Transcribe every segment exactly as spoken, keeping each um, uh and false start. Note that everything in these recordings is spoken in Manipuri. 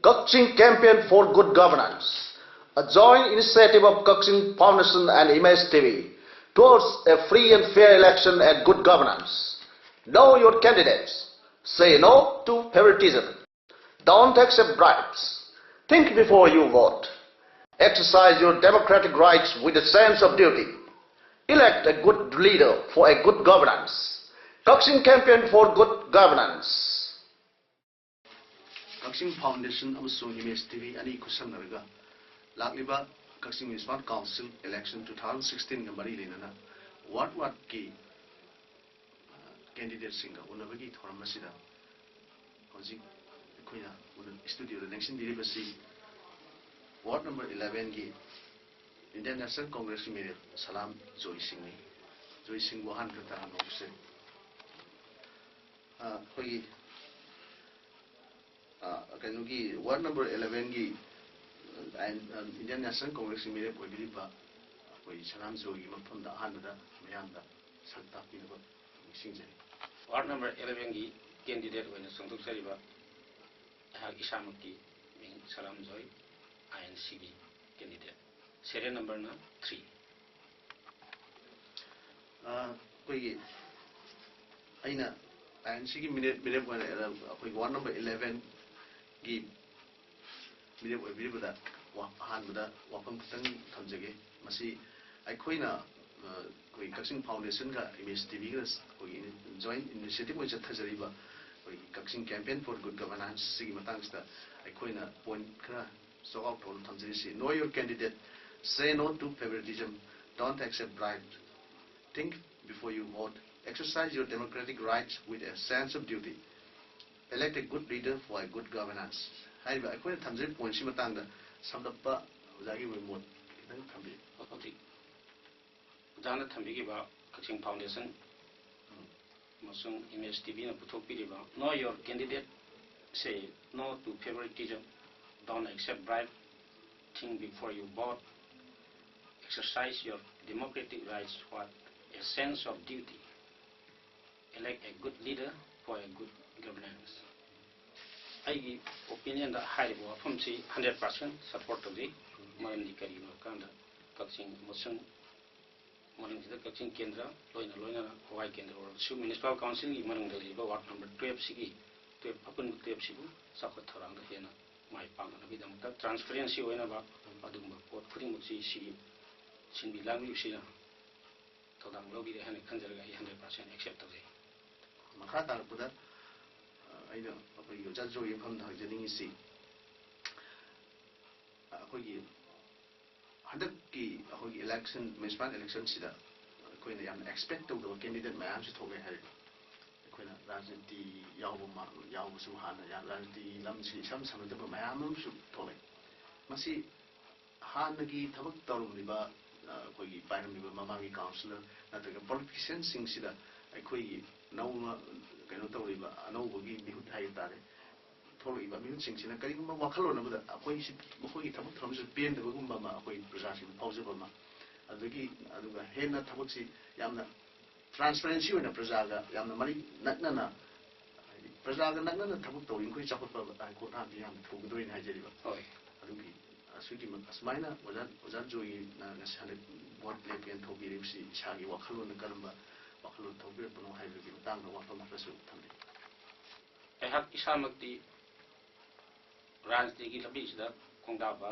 Kakching Campaign for Good Governance, a joint initiative of Kakching Foundation and Image T V, towards a free and fair election and good governance. Know your candidates. Say no to favoritism. Don't accept bribes. Think before you vote. Exercise your democratic rights with a sense of duty. Elect a good leader for a good governance. Kakching Campaign for Good Governance. Kakching Foundation ꯑꯃꯁꯨꯡ Image T V ꯑꯅꯤ ꯈꯨꯠꯁꯝꯅꯔꯒ ꯂꯥꯛꯂꯤꯕ Kakching Municipal Council election two thousand sixteen ꯒ ꯃꯔꯤ ꯂꯩꯅꯅ ward ward ꯀꯤ candidate ꯁꯤꯡꯒ ꯎꯅꯕꯒꯤ ꯊꯧꯔꯝ ꯑꯁꯤꯗ ꯍꯧꯖꯤꯛ ꯑꯩꯈꯣꯏꯅ ꯎꯅ-, studio ꯗ ꯂꯦꯡꯁꯤꯟꯕꯤꯔꯤꯕꯁꯤ ward number eleven ꯒꯤ Indian National Congress ꯀꯤ ꯃꯤꯔꯦꯞ ꯁꯂꯥꯝ ꯖꯣꯏ ꯁꯤꯡꯅꯤ꯫ ꯖꯣꯏ ꯁꯤꯡꯕꯨ ꯑꯍꯥꯟꯕꯗ ꯇꯔꯥꯝꯅ ꯑꯣꯛꯆꯔꯤ꯫ ꯑ, ꯑꯩꯈꯣꯏꯒꯤ, ꯑ, ꯀꯩꯅꯣꯒꯤ ward number eleven ꯒꯤ, ꯑ, Indian National Congress ꯀꯤ ꯃꯤꯔꯦꯞ ꯑꯣꯏꯕꯤꯔꯤꯕ ꯑꯩꯈꯣꯏ ꯁꯂꯥꯝ ꯖꯣꯏꯒꯤ ꯃꯐꯝꯗ ꯑꯍꯥꯟꯕꯗ ꯃꯌꯥꯝꯗ ꯁꯛ ꯇꯥꯛꯄꯤꯅꯕ ꯅꯤꯡꯁꯤꯡꯖꯔꯤ꯫ Ward number eleven ꯒꯤ candidate ꯑꯣꯏꯅ ꯐꯣꯡꯗꯣꯛꯆꯔꯤꯕ ꯑꯩꯍꯥꯛ ꯏꯁꯥꯃꯛꯀꯤ ꯃꯤꯡ ꯁꯂꯥꯝ ꯖꯣꯏ, I N C ꯒꯤ candidate꯫ Serial number ꯅ three꯫ ꯑ, ꯑꯩꯈꯣꯏꯒꯤ, ꯑꯩꯅ I N C ꯒꯤ ꯃꯤꯔꯦꯞ, ꯃꯤꯔꯦꯞ ꯑꯣꯏꯅ ꯑꯩꯈꯣꯏꯒꯤ ward number eleven ꯒꯤ ꯃꯤꯔꯦꯞ ꯑꯣꯏꯕꯤꯔꯤꯕꯗ ꯋꯥ-, ꯑꯍꯥꯟꯕꯗ ꯋꯥꯐꯝ ꯈꯤꯇꯪ ꯊꯝꯖꯒꯦ꯫ ꯃꯁꯤ ꯑꯩꯈꯣꯏꯅ, ꯑ, ꯑꯩꯈꯣꯏ Kakching Foundation ꯒ Image T V ꯒ ꯑꯩꯈꯣꯏꯒꯤ joint initiative ꯑꯣꯏꯅ ꯆꯠꯊꯖꯔꯤꯕ ꯑꯩꯈꯣꯏꯒꯤ Kakching Campaign for Good Governance ꯁꯤꯒꯤ ꯃꯇꯥꯡꯁꯤꯗ ꯑꯩꯈꯣꯏꯅ point ꯈꯔ ꯆꯥꯎꯔꯥꯛ ꯇꯧꯔ ꯊꯝꯖꯔꯤꯁꯤ: Know your candidate, say no to favoritism, don't accept bribe, think before you vote, exercise your democratic rights with a sense of duty, elect a good leader for a good governance. ꯍꯥꯏꯔꯤꯕ ꯑꯩꯈꯣꯏꯅ ꯊꯝꯖꯔꯤꯕ point ꯁꯤ ꯃꯇꯥꯡꯗ ꯁꯝꯂꯞꯄ ꯑꯣꯖꯥꯒꯤ ꯑꯣꯏꯕ ꯃꯣꯠ ꯈꯤꯇꯪ ꯊꯝꯕꯤꯌꯨ꯫ ꯍꯧꯖꯤꯛ ꯑꯣꯖꯥꯅ ꯊꯝꯕꯤꯈꯤꯕ Kakching Foundation ꯑꯃꯁꯨꯡ Image T V ꯅ ꯄꯨꯊꯣꯛꯄꯤꯔꯤꯕ Know Your Candidate, Say No to Favoritism, Don't Accept Bribe, Think Before You Vote, Exercise Your Democratic Rights with a Sense of Duty, Elect a Good Leader for a Good Governance꯫ ꯑꯩꯒꯤ opinion ꯗ ꯍꯥꯏꯔꯤꯕ ꯋꯥꯐꯝꯁꯤ hundred percent support ꯇꯧꯖꯩ꯫ ꯃꯔꯝꯗꯤ ꯀꯔꯤꯒꯤꯅꯣ ꯍꯥꯏꯕ ꯀꯥꯟꯗ, ꯀꯛꯆꯤꯡ ꯑꯃꯁꯨꯡ ꯃꯅꯨꯡꯁꯤꯗ ꯀꯛꯆꯤꯡ ꯀꯦꯟꯗ꯭ꯔ, ꯂꯣꯏꯅ ꯂꯣꯏꯅꯅ ꯍꯣꯋꯥꯏ ꯀꯦꯟꯗ꯭ꯔ ꯑꯣꯏꯔꯕꯁꯨ, municipal council ꯒꯤ ꯃꯅꯨꯡꯗ ꯂꯩꯔꯤꯕ ward number twelve ꯁꯤꯒꯤ, twelve, ꯑꯄꯨꯟꯕ twelve ꯁꯤꯕꯨ ꯆꯥꯎꯈꯠ ꯊꯧꯔꯥꯡꯗ ꯍꯦꯟꯅ ꯃꯥꯏ ꯄꯥꯛꯅꯅꯕꯒꯤꯗꯃꯛꯇ, transparency ꯑꯣꯏꯅꯕ, ꯑꯗꯨꯒꯨꯝꯕ ꯄꯣꯠ ꯈꯨꯗꯤꯡꯃꯛꯁꯤ ꯁꯤꯒꯤ ꯁꯤꯟꯕꯤ ꯂꯥꯡꯕꯤꯕꯁꯤꯅ ꯊꯧꯗꯥꯡ ꯂꯧꯕꯤꯔꯦ ꯍꯥꯏꯅ ꯈꯟꯖꯔꯒ, ꯑꯩ hundred percent accept ꯇꯧꯖꯩ꯫ ꯃꯈꯥ ꯇꯥꯔꯛꯄꯗ, ꯑ, ꯑꯩꯅ ꯑꯩꯈꯣꯏꯒꯤ ꯑꯣꯖꯥ ꯖꯣꯏꯒꯤ ꯃꯐꯝꯗ ꯍꯪꯖꯅꯤꯡꯉꯤꯁꯤ, ꯑ, ꯑꯩꯈꯣꯏꯒꯤ ꯍꯟꯗꯛꯀꯤ ꯑꯩꯈꯣꯏꯒꯤ election, municipal election ꯁꯤꯗ ꯑꯩꯈꯣꯏꯅ ꯌꯥꯝꯅ expect ꯇꯧꯗꯕ candidate ꯃꯌꯥꯝꯁꯨ ꯊꯣꯛꯂꯛꯑꯦ ꯍꯥꯏꯔꯤꯕ꯫ ꯑꯩꯈꯣꯏꯅ ꯔꯥꯖꯅꯤꯇꯤ ꯌꯥꯎꯕ ꯃꯥ-, ꯌꯥꯎꯕꯁꯨ, ꯍꯥꯟꯅ ꯌꯥ-, ꯔꯥꯖꯅꯤꯇꯤ ꯂꯝꯁꯤ ꯏꯁꯝ ꯁꯝꯅꯗꯕ ꯃꯌꯥꯝ ꯑꯃꯁꯨ ꯊꯣꯛꯂꯛꯑꯦ꯫ ꯃꯁꯤ ꯍꯥꯟꯅꯒꯤ ꯊꯕꯛ ꯇꯧꯔꯝꯂꯤꯕ, ꯑ, ꯑꯩꯈꯣꯏꯒꯤ ꯄꯥꯏꯔꯝꯂꯤꯕ ꯃꯃꯥꯡꯒꯤ councillor ꯅꯠꯇ꯭ꯔꯒ politician ꯁꯤꯡꯁꯤꯗ ꯑꯩꯈꯣꯏꯒꯤ ꯅꯧꯅ ꯀꯩꯅꯣ ꯇꯧꯔꯤꯕ ꯑꯅꯧꯕꯒꯤ ꯃꯤꯍꯨꯠ ꯍꯥꯏꯕ ꯇꯥꯔꯦ, ꯊꯣꯛꯂꯛꯏꯕ ꯃꯤꯍꯨꯠꯁꯤꯡꯁꯤꯅ ꯀꯔꯤꯒꯨꯝꯕ ꯋꯥꯈꯜꯂꯣꯟ ꯑꯃꯗ ꯑꯩꯈꯣꯏꯁꯤ, ꯃꯈꯣꯏꯒꯤ ꯊꯕꯛ ꯊꯧꯔꯝꯁꯤꯗ ꯄꯦꯟꯗꯕꯒꯨꯝꯕ ꯑꯃ ꯑꯩꯈꯣꯏ ꯄ꯭ꯔꯖꯥꯁꯤꯡꯗ ꯐꯥꯎꯖꯕ ꯑꯃ, ꯑꯗꯒꯤ, ꯑꯗꯨꯒ ꯍꯦꯟꯅ ꯊꯕꯛꯁꯤ ꯌꯥꯝꯅ transparency ꯑꯣꯏꯅ ꯄ꯭ꯔꯖꯥꯒ ꯌꯥꯝꯅ ꯃꯔꯤ ꯅꯛꯅꯅ, ꯍꯥꯏꯗꯤ ꯄ꯭ꯔꯖꯥꯒ ꯅꯛꯅꯅ ꯊꯕꯛ ꯇꯧꯔꯤ ꯃꯈꯣꯏ ꯆꯥꯎꯈꯠꯄ ꯍꯥꯏ ꯈꯣꯡꯊꯥꯡꯗꯤ ꯌꯥꯝꯅ ꯊꯨꯒꯗꯣꯏꯅ ꯍꯥꯏꯖꯔꯤꯕ꯫ ꯍꯣꯏ꯫ ꯑꯗꯨꯒꯤ ꯑꯁꯨꯒꯤ ꯃ-, ꯑꯁꯨꯃꯥꯏꯅ ꯑꯣꯖꯥ, ꯑꯣꯖꯥ ꯖꯣꯏꯅ ꯉꯁꯤ ꯍꯟꯗꯛ ꯚꯣꯠ ꯂꯦꯞꯀꯦꯅ ꯊꯣꯛꯄꯤꯔꯤꯕꯁꯤ ꯏꯁꯥꯒꯤ ꯋꯥꯈꯜꯂꯣꯟꯅ ꯀꯔꯝꯕ ꯋꯥꯈꯜꯂꯣꯟ ꯊꯣꯛꯄꯤꯔꯛꯄꯅꯣ ꯍꯥꯏꯕꯒꯤ ꯃꯇꯥꯡꯗ ꯋꯥꯐꯝ ꯈꯔꯁꯨ ꯊꯝꯕꯤꯌꯨ꯫ ꯑꯩꯍꯥꯛ ꯏꯁꯥꯃꯛꯇꯤ ꯔꯥꯖꯅꯤꯇꯤꯒꯤ ꯂꯝꯕꯤꯁꯤꯗ ꯈꯣꯡꯗꯥꯕ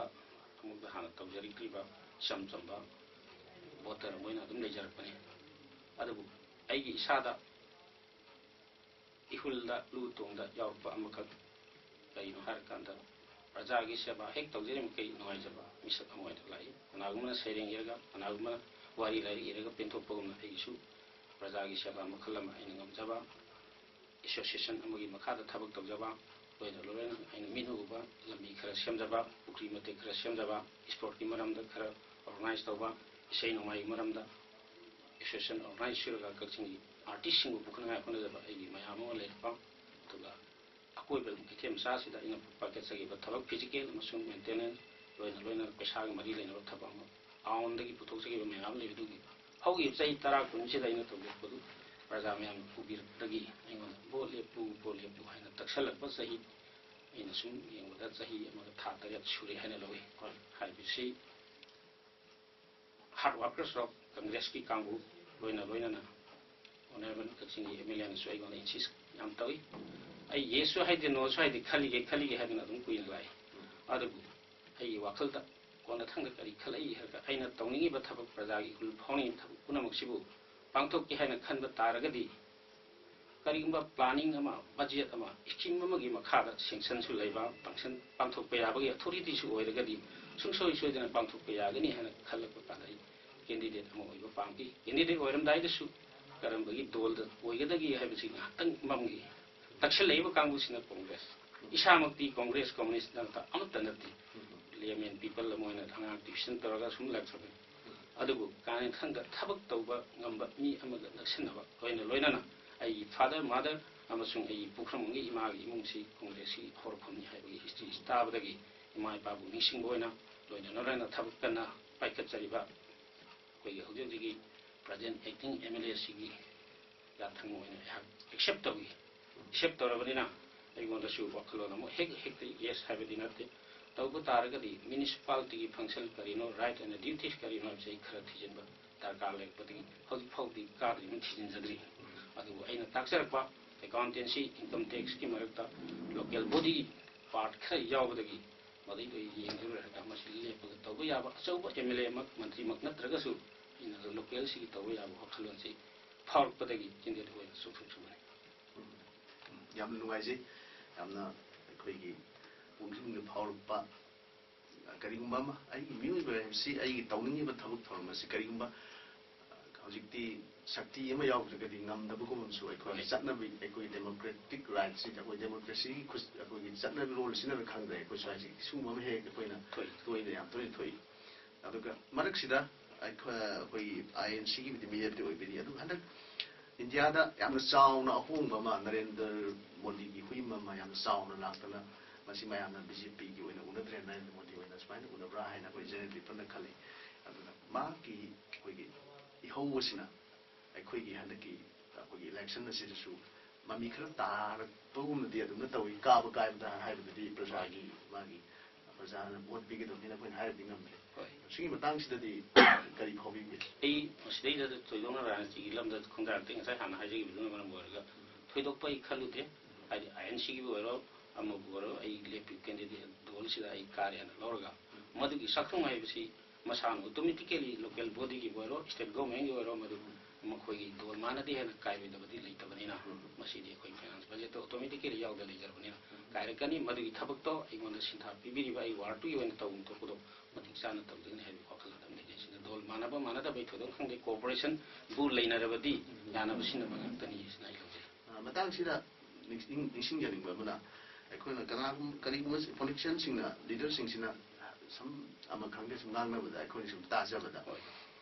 ꯑꯃꯨꯛꯇ ꯍꯥꯟꯅ ꯇꯧꯖꯔꯛꯇ꯭ꯔꯤꯕ ꯏꯆꯝ ꯆꯝꯕ ꯚꯣꯇꯔ ꯑꯃ ꯑꯣꯏꯅ ꯑꯗꯨꯝ ꯂꯩꯖꯔꯛꯄꯅꯤ꯫ ꯑꯗꯨꯕꯨ ꯑꯩꯒꯤ ꯏꯁꯥꯗ ꯏꯍꯨꯜꯗ ꯂꯨ ꯇꯣꯡꯗ ꯌꯥꯎꯔꯛꯄ ꯑꯃꯈꯛ ꯀꯔꯤꯅꯣ ꯍꯥꯏꯔꯀꯥꯟꯗ, ꯄ꯭ꯔꯖꯥꯒꯤ ꯁꯦꯕꯥ ꯍꯦꯛ ꯇꯧꯖꯔꯤꯃꯈꯩ ꯅꯨꯡꯉꯥꯏꯖꯕ ꯃꯤꯁꯛ ꯑꯃ ꯑꯣꯏꯅ ꯂꯥꯛꯏ꯫ ꯀꯅꯥꯒꯨꯝꯕꯅ ꯁꯩꯔꯦꯡ ꯏꯔꯒ, ꯀꯅꯥꯒꯨꯝꯕꯅ ꯋꯥꯔꯤ ꯂꯥꯏꯔꯤꯛ ꯏꯔꯒ ꯄꯦꯟꯊꯣꯛꯄꯒꯨꯝꯅ, ꯑꯩꯒꯤꯁꯨ ꯄ꯭ꯔꯖꯥꯒꯤ ꯁꯦꯕꯥ ꯃꯈꯜ ꯑꯃ ꯑꯩꯅ ꯉꯝꯖꯕ association ꯑꯃꯒꯤ ꯃꯈꯥꯗ ꯊꯕꯛ ꯇꯧꯖꯕ, ꯂꯣꯏꯅ ꯂꯣꯏꯅꯅ ꯑꯩꯅ ꯃꯤꯠꯅ ꯎꯕ ꯂꯝꯕꯤ ꯈꯔ ꯁꯦꯝꯖꯕ, ꯄꯨꯈ꯭ꯔꯤ ꯃꯇꯦꯛ ꯈꯔ ꯁꯦꯝꯖꯕ, sportꯀꯤ ꯃꯔꯝꯗ ꯈꯔ organize ꯇꯧꯕ, ꯏꯁꯩ ꯅꯣꯡꯃꯥꯏꯒꯤ ꯃꯔꯝꯗ association organize ꯁꯨꯔꯒ ꯀꯛꯆꯤꯡꯒꯤ artistꯁꯤꯡꯕꯨ ꯄꯨꯈꯠꯅꯉꯥꯏ ꯍꯣꯠꯅꯖꯕ ꯑꯩꯒꯤ ꯃꯌꯥꯝ ꯑꯃ ꯂꯩꯔꯛꯄ, ꯑꯗꯨꯒ ꯑꯀꯣꯏꯕ ꯀꯩꯊꯦꯜ ꯃꯆꯥꯁꯤꯗ ꯑꯩꯅ ꯄꯥꯏꯈꯠꯆꯈꯤꯕ ꯊꯕꯛ physical ꯑꯃꯁꯨꯡ maintenance, ꯂꯣꯏꯅ ꯂꯣꯏꯅꯅ ꯄꯩꯁꯥꯒ ꯃꯔꯤ ꯂꯩꯅꯕ ꯊꯕꯛ ꯑꯃ ꯑꯥꯎꯟꯗꯒꯤ ꯄꯨꯊꯣꯛꯆꯈꯤꯕ ꯃꯌꯥꯝ ꯂꯩ꯫ ꯑꯗꯨꯒꯤ ꯍꯧꯈꯤꯕ ꯆꯍꯤ ꯇꯔꯥ ꯀꯨꯟꯁꯤꯗ ꯑꯩꯅ ꯇꯧꯖꯔꯛꯄꯗꯨ ꯄ꯭ꯔꯖꯥ ꯃꯌꯥꯝꯅ ꯎꯕꯤꯔꯛꯄꯗꯒꯤ ꯑꯩꯉꯣꯟꯗ "ꯚꯣꯠ ꯂꯦꯞꯄꯨ, ꯚꯣꯠ ꯂꯦꯞꯄꯨ" ꯍꯥꯏꯅ ꯇꯛꯁꯜꯂꯛꯄ ꯆꯍꯤ ꯑꯩꯅ ꯁꯨꯝ ꯌꯦꯡꯕꯗ ꯆꯍꯤ ꯑꯃꯒ ꯊꯥ ꯇꯔꯦꯠ ꯁꯨꯔꯦ ꯍꯥꯏꯅ ꯂꯧꯏ꯫ ꯍꯣꯏ꯫ ꯍꯥꯏꯕꯁꯤ ꯍꯥꯔꯗ ꯋꯥꯔꯀꯔꯁ ꯑꯣꯐ ꯀꯪꯒ꯭ꯔꯦꯁꯀꯤ ꯀꯥꯡꯕꯨ ꯂꯣꯏꯅ ꯂꯣꯏꯅꯅ ꯑꯣꯅꯔꯦꯕꯜ ꯀꯛꯆꯤꯡꯒꯤ ꯑꯦꯝ ꯑꯦꯜ ꯑꯦꯅꯁꯨ ꯑꯩꯉꯣꯟꯗ ꯏꯟꯁꯤꯁ ꯌꯥꯝ ꯇꯧꯏ꯫ ꯑꯩ ꯌꯦꯁꯁꯨ ꯍꯥꯏꯗꯦ, ꯅꯣꯁꯨ ꯍꯥꯏꯗꯦ, ꯈꯜꯂꯤꯒꯦ ꯈꯜꯂꯤꯒꯦ ꯍꯥꯏꯗꯅ ꯑꯗꯨꯝ ꯀꯨꯏꯅ ꯂꯥꯛꯏ꯫ ꯑꯗꯨꯕꯨ ꯑꯩꯒꯤ ꯋꯥꯈꯜꯗ ꯀꯣꯟꯅꯊꯪꯗ ꯀꯔꯤ ꯈꯜꯂꯛꯏ ꯍꯥꯏꯔꯒ, ꯑꯩꯅ ꯇꯧꯅꯤꯡꯉꯤꯕ ꯊꯕꯛ, ꯄ꯭ꯔꯖꯥꯒꯤ ꯏꯍꯨꯜ ꯐꯥꯎꯅꯤꯡꯉꯤꯕ ꯊꯕꯛ ꯄꯨꯝꯅꯃꯛꯁꯤꯕꯨ ꯄꯥꯡꯊꯣꯛꯀꯦ ꯍꯥꯏꯅ ꯈꯟꯕ ꯇꯥꯔꯒꯗꯤ, ꯀꯔꯤꯒꯨꯝꯕ ꯄ꯭ꯂꯥꯅꯤꯡ ꯑꯃ, ꯕꯖꯦꯠ ꯑꯃ, ꯁ꯭ꯀꯤꯝ ꯑꯃꯒꯤ ꯃꯈꯥꯗ ꯁꯦꯡꯁꯟꯁꯨ ꯂꯩꯕ, ꯄꯥꯡꯁꯟ-, ꯄꯥꯡꯊꯣꯛꯄ ꯌꯥꯕꯒꯤ ꯑꯊꯣꯔꯤꯇꯤꯁꯨ ꯑꯣꯏꯔꯒꯗꯤ ꯁꯨꯡꯁꯣꯏ ꯁꯣꯏꯗꯅ ꯄꯥꯡꯊꯣꯛꯄ ꯌꯥꯒꯅꯤ ꯍꯥꯏꯅ ꯈꯜꯂꯛꯄ ꯀꯥꯟꯗ ꯑꯩ ꯀꯦꯟꯗꯤꯗꯦꯠ ꯑꯃ ꯑꯣꯏꯕ ꯄꯥꯝꯈꯤ꯫ ꯀꯦꯟꯗꯤꯗꯦꯠ ꯑꯣꯏꯔꯝꯗꯥꯏꯗꯁꯨ ꯀꯔꯝꯕꯒꯤ ꯗꯣꯜꯗ ꯑꯣꯏꯒꯗꯒꯦ ꯍꯥꯏꯕꯁꯤ ꯉꯥꯏꯍꯥꯛꯇꯪ ꯃꯝꯈꯤ꯫ ꯇꯛꯁꯤꯜꯂꯛꯏꯕ ꯀꯥꯡꯕꯨꯁꯤꯅ ꯀꯣꯡꯒ꯭ꯔꯦꯁ꯫ ꯏꯁꯥꯃꯛꯇꯤ ꯀꯣꯡꯒ꯭ꯔꯦꯁ, ꯀꯝꯃꯨꯅꯤꯁ꯭ꯠ ꯅꯠꯇ ꯑꯃꯠꯇ ꯅꯠꯇꯦ꯫ ꯂꯦꯃꯦꯟ ꯄꯤꯄꯜ ꯑꯃ ꯑꯣꯏꯅ ꯑꯉꯥꯡ ꯇ꯭ꯌꯨꯁꯟ ꯇꯧꯔꯒ ꯁꯨꯝ ꯂꯥꯛꯆꯕꯅꯤ꯫ ꯑꯗꯨꯕꯨ ꯀꯥꯂꯦꯟꯊꯪꯗ ꯊꯕꯛ ꯇꯧꯕ ꯉꯝꯕ ꯃꯤ ꯑꯃꯒ ꯅꯛꯁꯤꯟꯅꯕ, ꯂꯣꯏꯅ ꯂꯣꯏꯅꯅ ꯑꯩꯒꯤ ꯐꯥꯗꯔ, ꯃꯥꯗꯔ ꯑꯃꯁꯨꯡ ꯑꯩꯒꯤ ꯄꯨꯈ꯭ꯔꯝꯕꯝꯒꯤ ꯏꯃꯥꯒꯤ ꯏꯃꯨꯡꯁꯤ ꯀꯣꯡꯒ꯭ꯔꯦꯁꯀꯤ ꯍꯧꯔꯛꯐꯝꯅꯤ ꯍꯥꯏꯕꯒꯤ ꯍꯤꯁꯇ꯭ꯔꯤ ꯇꯥꯕꯗꯒꯤ ꯏꯃꯥ ꯏꯄꯥꯕꯨ ꯅꯤꯡꯁꯤꯡꯕ ꯑꯣꯏꯅ ꯂꯣꯏꯅ ꯂꯣꯏꯅꯅ ꯊꯕꯛ ꯀꯟꯅ ꯄꯥꯏꯈꯠꯆꯔꯤꯕ ꯑꯩꯈꯣꯏꯒꯤ ꯍꯧꯖꯤꯛ ꯍꯧꯖꯤꯛꯀꯤ ꯄ꯭ꯔꯖꯦꯟ ꯑꯦꯛꯇꯤꯡ ꯑꯦꯝ ꯑꯦꯜ ꯑꯦꯁꯤꯒꯤ ꯌꯥꯊꯪ ꯑꯣꯏꯅ ꯑꯩꯍꯥꯛ ꯑꯦꯛꯁꯦꯞ ꯇꯧꯏ꯫ ꯑꯦꯛꯁꯦꯞ ꯇꯧꯔꯕꯅꯤꯅ ꯑꯩꯉꯣꯟꯗꯁꯨ ꯋꯥꯈꯜꯂꯣꯟ ꯑꯃꯨꯛ ꯍꯦꯛ ꯍꯦꯛꯇ ꯌꯦꯁ ꯍꯥꯏꯕꯗꯤ ꯅꯠꯇꯦ꯫ ꯇꯧꯕ ꯇꯥꯔꯒꯗꯤ ꯃ꯭ꯌꯨꯅꯤꯁꯤꯄꯥꯂꯤꯇꯤꯒꯤ ꯐꯪꯁꯟ ꯀꯔꯤꯅꯣ, ꯔꯥꯏꯠ ꯑꯦꯟ ꯗ꯭ꯌꯨꯇꯤꯁ ꯀꯔꯤꯅꯣ ꯍꯥꯏꯕꯁꯦ ꯑꯩ ꯈꯔ ꯊꯤꯖꯤꯟꯕ ꯗꯔꯀꯥꯔ ꯂꯩꯔꯛꯄꯗꯒꯤ ꯍꯧꯖꯤꯛ ꯐꯥꯎꯕꯗꯤ ꯀꯥꯗ꯭ꯔꯤꯕꯅ ꯊꯤꯖꯤꯟꯖꯗ꯭ꯔꯤ꯫ ꯑꯗꯨꯕꯨ ꯑꯩꯅ ꯇꯥꯛꯆꯔꯛꯄ ꯑꯦꯀꯥꯎꯟꯇꯦꯟꯁꯤ, ꯏꯟꯀꯝ ꯇꯦꯛꯁꯀꯤ ꯃꯔꯛꯇ ꯂꯣꯀꯦꯜ ꯕꯣꯗꯤ ꯄꯥꯔꯠ ꯈꯔ ꯌꯥꯎꯕꯗꯒꯤ ꯃꯗꯩꯗꯣ ꯑꯩ ꯌꯦꯡꯖꯔꯨꯔꯒ ꯃꯁꯤ ꯂꯦꯞꯄꯒ ꯇꯧꯕ ꯌꯥꯕ, ꯑꯆꯧꯕ ꯑꯦꯝ ꯑꯦꯜ ꯑꯦꯃꯛ, ꯃꯟꯇ꯭ꯔꯤꯃꯛ ꯅꯠꯇ꯭ꯔꯒꯁꯨ ꯑꯩꯅ ꯂꯣꯀꯦꯜꯁꯤꯒꯤ ꯇꯧꯕ ꯌꯥꯕ ꯋꯥꯈꯜꯂꯣꯟꯁꯤ ꯐꯥꯎꯔꯛꯄꯗꯒꯤ ꯀꯦꯟꯗꯤꯗꯦꯠ ꯑꯣꯏꯅ ꯆꯣꯡꯊꯣꯛꯆꯕꯅꯤ꯫ ꯌꯥꯝꯅ ꯅꯨꯡꯉꯥꯏꯖꯩ꯫ ꯌꯥꯝꯅ ꯑꯩꯈꯣꯏꯒꯤ ꯄꯨꯛꯅꯤꯡꯗ ꯐꯥꯎꯔꯛꯄ, ꯀꯔꯤꯒꯨꯝꯕ ꯑꯃ ꯑꯩꯒꯤ ꯃꯤꯑꯣꯏꯕ ꯍꯥꯏꯕꯁꯤ ꯑꯩꯒꯤ ꯇꯧꯅꯤꯡꯉꯤꯕ ꯊꯕꯛ ꯊꯧꯔꯝ ꯑꯁꯤ ꯀꯔꯤꯒꯨꯝꯕ ꯍꯧꯖꯤꯛꯇꯤ ꯁꯛꯇꯤ ꯑꯃ ꯌꯥꯎꯗ꯭ꯔꯒꯗꯤ ꯉꯝꯗꯕꯒꯨꯝꯕꯁꯨ ꯑꯩꯈꯣꯏꯒꯤ ꯆꯠꯅꯕꯤ, ꯑꯩꯈꯣꯏꯒꯤ ꯗꯦꯃꯣꯀ꯭ꯔꯦꯇꯤꯛ ꯔꯥꯏꯠꯁꯤꯗ, ꯑꯩꯈꯣꯏ ꯗꯦꯃꯣꯀ꯭ꯔꯦꯁꯤꯒꯤ ꯈꯨꯠ-, ꯑꯩꯈꯣꯏꯒꯤ ꯆꯠꯅꯕꯤ ꯔꯣꯜꯁꯤꯅ ꯈꯪꯗ꯭ꯔꯦ꯫ ꯑꯩꯈꯣꯏ ꯁ꯭ꯋꯥꯏꯁꯤ ꯁꯤꯒꯨꯝꯕ ꯑꯃ ꯍꯦꯛ ꯑꯩꯈꯣꯏꯅ ꯊꯣꯛꯏ꯫ ꯇꯣꯏꯅ, ꯌꯥꯝ ꯇꯣꯏꯅ ꯊꯣꯛꯏ꯫ ꯑꯗꯨꯒ ꯃꯔꯛꯁꯤꯗ ꯑꯩꯈꯣꯏ, ꯑꯩꯈꯣꯏꯒꯤ ꯑꯥꯏ ꯑꯦꯟ ꯁꯤꯒꯤꯕꯨꯗꯤ ꯃꯤꯔꯦꯞꯇꯤ ꯑꯣꯏꯕꯤꯔꯤ꯫ ꯑꯗꯨꯒ ꯍꯟꯗꯛ ꯏꯟꯗꯤꯌꯥꯗ ꯌꯥꯝꯅ ꯆꯥꯎꯅ ꯑꯍꯣꯡꯕ ꯑꯃ, ꯅꯔꯦꯟꯗ꯭ꯔ ꯃꯣꯗꯤꯒꯤ ꯍꯨꯏ ꯑꯃ ꯌꯥꯝꯅ ꯆꯥꯎꯅ ꯂꯥꯛꯇꯅ, ꯃꯁꯤ ꯃꯌꯥꯝꯅ ꯕꯤ ꯖꯦ ꯄꯤꯒꯤ ꯑꯣꯏꯅ ꯎꯅꯗ꯭ꯔꯦ, ꯅꯔꯦꯟꯗ꯭ꯔ ꯃꯣꯗꯤ ꯑꯣꯏꯅ ꯁꯨꯃꯥꯏꯅ ꯎꯅꯕ꯭ꯔꯥ ꯍꯥꯏꯅ ꯑꯩꯈꯣꯏ ꯖꯦꯅꯔꯦꯜ ꯄꯤꯄꯜꯅ ꯈꯜꯂꯤ꯫ ꯑꯗꯨꯅ ꯃꯍꯥꯛꯀꯤ ꯑꯩꯈꯣꯏꯒꯤ ꯏꯍꯧ ꯑꯁꯤꯅ ꯑꯩꯈꯣꯏꯒꯤ ꯍꯟꯗꯛꯀꯤ ꯑꯩꯈꯣꯏꯒꯤ ꯏꯂꯦꯛꯁꯟ ꯑꯁꯤꯗꯁꯨ ꯃꯃꯤ ꯈꯔ ꯇꯥꯔꯛꯄꯒꯨꯝꯅꯗꯤ ꯑꯗꯨꯝꯅ ꯇꯧꯏ꯫ ꯀꯥꯕ ꯀꯥꯏꯕꯗ ꯍꯥꯏꯕꯗꯗꯤ ꯄ꯭ꯔꯖꯥꯒꯤ, ꯃꯥꯒꯤ ꯄ꯭ꯔꯖꯥꯅ ꯚꯣꯠ ꯄꯤꯒꯗꯕꯅꯤꯅ ꯑꯩꯈꯣꯏꯅ ꯍꯥꯏꯔꯗꯤ ꯉꯝꯗ꯭ꯔꯦ꯫ ꯍꯣꯏ꯫ ꯁꯤꯒꯤ ꯃꯇꯥꯡꯁꯤꯗꯗꯤ ꯀꯔꯤ ꯐꯥꯎꯕꯤꯕꯒꯦ? ꯑꯩ ꯃꯁꯤꯗꯩꯗ ꯊꯣꯏꯗꯣꯛꯅ ꯔꯥꯖꯅꯤꯇꯤꯒꯤ ꯂꯝꯗ ꯈꯣꯡꯗꯥꯔꯛꯇꯦ꯫ ꯉꯁꯥꯏ ꯍꯥꯟꯅ ꯍꯥꯏꯖꯈꯤꯕꯗꯨꯅ ꯃꯔꯝ ꯑꯣꯏꯔꯒ ꯊꯣꯏꯗꯣꯛꯄ ꯑꯩ ꯈꯜꯂꯨꯗꯦ꯫ ꯍꯥꯏꯗꯤ ꯑꯥꯏ ꯑꯦꯟ ꯁꯤꯒꯤꯕꯨ ꯑꯣꯏꯔꯣ, ꯑꯃꯕꯨ ꯑꯣꯏꯔꯣ, ꯑꯩ ꯂꯦꯞꯄꯤꯕ ꯀꯦꯟꯗꯤꯗꯦꯠ ꯗꯣꯜꯁꯤꯗ ꯑꯩ ꯀꯥꯔꯦꯅ ꯂꯧꯔꯒ, ꯃꯗꯨꯒꯤ ꯁꯛꯇꯝ ꯍꯥꯏꯕꯁꯤ ꯃꯁꯥꯅ ꯑꯣꯇꯣꯃꯦꯇꯤꯀꯦꯂꯤ ꯂꯣꯀꯦꯜ ꯕꯣꯗꯤꯒꯤ ꯑꯣꯏꯔꯣ, ꯁ꯭ꯇꯦꯠ ꯒꯣꯔꯃꯦꯟꯒꯤ ꯑꯣꯏꯔꯣ, ꯃꯗꯨ ꯃꯈꯣꯏꯒꯤ ꯗꯣꯜ ꯃꯥꯟꯅꯗꯦ ꯍꯥꯏꯅ ꯀꯥꯏꯔꯣꯏꯗꯕꯗꯤ ꯂꯩꯇꯕꯅꯤꯅ, ꯃꯁꯤꯗꯤ ꯑꯩꯈꯣꯏ ꯐꯥꯏꯅꯥꯟꯁ ꯕꯖꯦꯠꯇ ꯑꯣꯇꯣꯃꯦꯇꯤꯀꯦꯂꯤ ꯌꯥꯎꯗ ꯂꯩꯖꯔꯕꯅꯤꯅ ꯀꯥꯏꯔꯛꯀꯅꯤ꯫ ꯃꯗꯨꯒꯤ ꯊꯕꯛꯇꯣ ꯑꯩꯉꯣꯟꯗ ꯁꯤꯟꯊꯥ ꯄꯤꯕꯤꯔꯤꯕ ꯑꯩ ꯋꯥꯔꯗꯇꯨꯒꯤ ꯑꯣꯏꯅ ꯇꯧꯐꯝ ꯊꯣꯛꯄꯗꯣ ꯃꯇꯤꯛ ꯆꯥꯅ ꯇꯧꯖꯒꯅꯤ ꯍꯥꯏꯕꯒꯤ ꯋꯥꯈꯜꯂꯣꯟ ꯑꯃ ꯂꯩꯖꯩ꯫ ꯁꯤꯗ ꯗꯣꯜ ꯃꯥꯟꯅꯕ ꯃꯥꯟꯅꯗꯕꯒꯤ ꯊꯣꯏꯗꯣꯛ ꯈꯪꯗꯦ, ꯀꯣꯑꯣꯄꯔꯦꯁꯟꯕꯨ ꯂꯩꯅꯔꯕꯗꯤ ꯌꯥꯅꯕ ꯁꯤꯟꯅꯕ ꯉꯥꯛꯇꯅꯤ ꯍꯥꯏꯁꯤꯅ ꯑꯩ ꯂꯧꯖꯩ꯫ ꯑ, ꯃꯇꯥꯡꯁꯤꯗ ꯅꯤꯡꯁꯤꯡ-, ꯅꯤꯡꯁꯤꯡꯖꯅꯤꯡꯕ ꯑꯃꯅ, ꯑꯩꯈꯣꯏꯅ ꯀꯅꯥꯒꯨꯝ-, ꯀꯔꯤꯒꯨꯝꯕ ꯄꯣꯂꯤꯇꯤꯁꯤꯌꯥꯟꯁꯤꯡꯅ, ꯂꯤꯗꯔꯁꯤꯡꯁꯤꯅ ꯁꯨꯝ ꯑꯃ ꯈꯪꯗꯦ ꯁꯨꯝ ꯉꯥꯡꯅꯕꯗ, ꯑꯩꯈꯣꯏꯅ ꯁꯨꯝ ꯇꯥꯖꯕꯗ, ꯍꯣꯏ꯫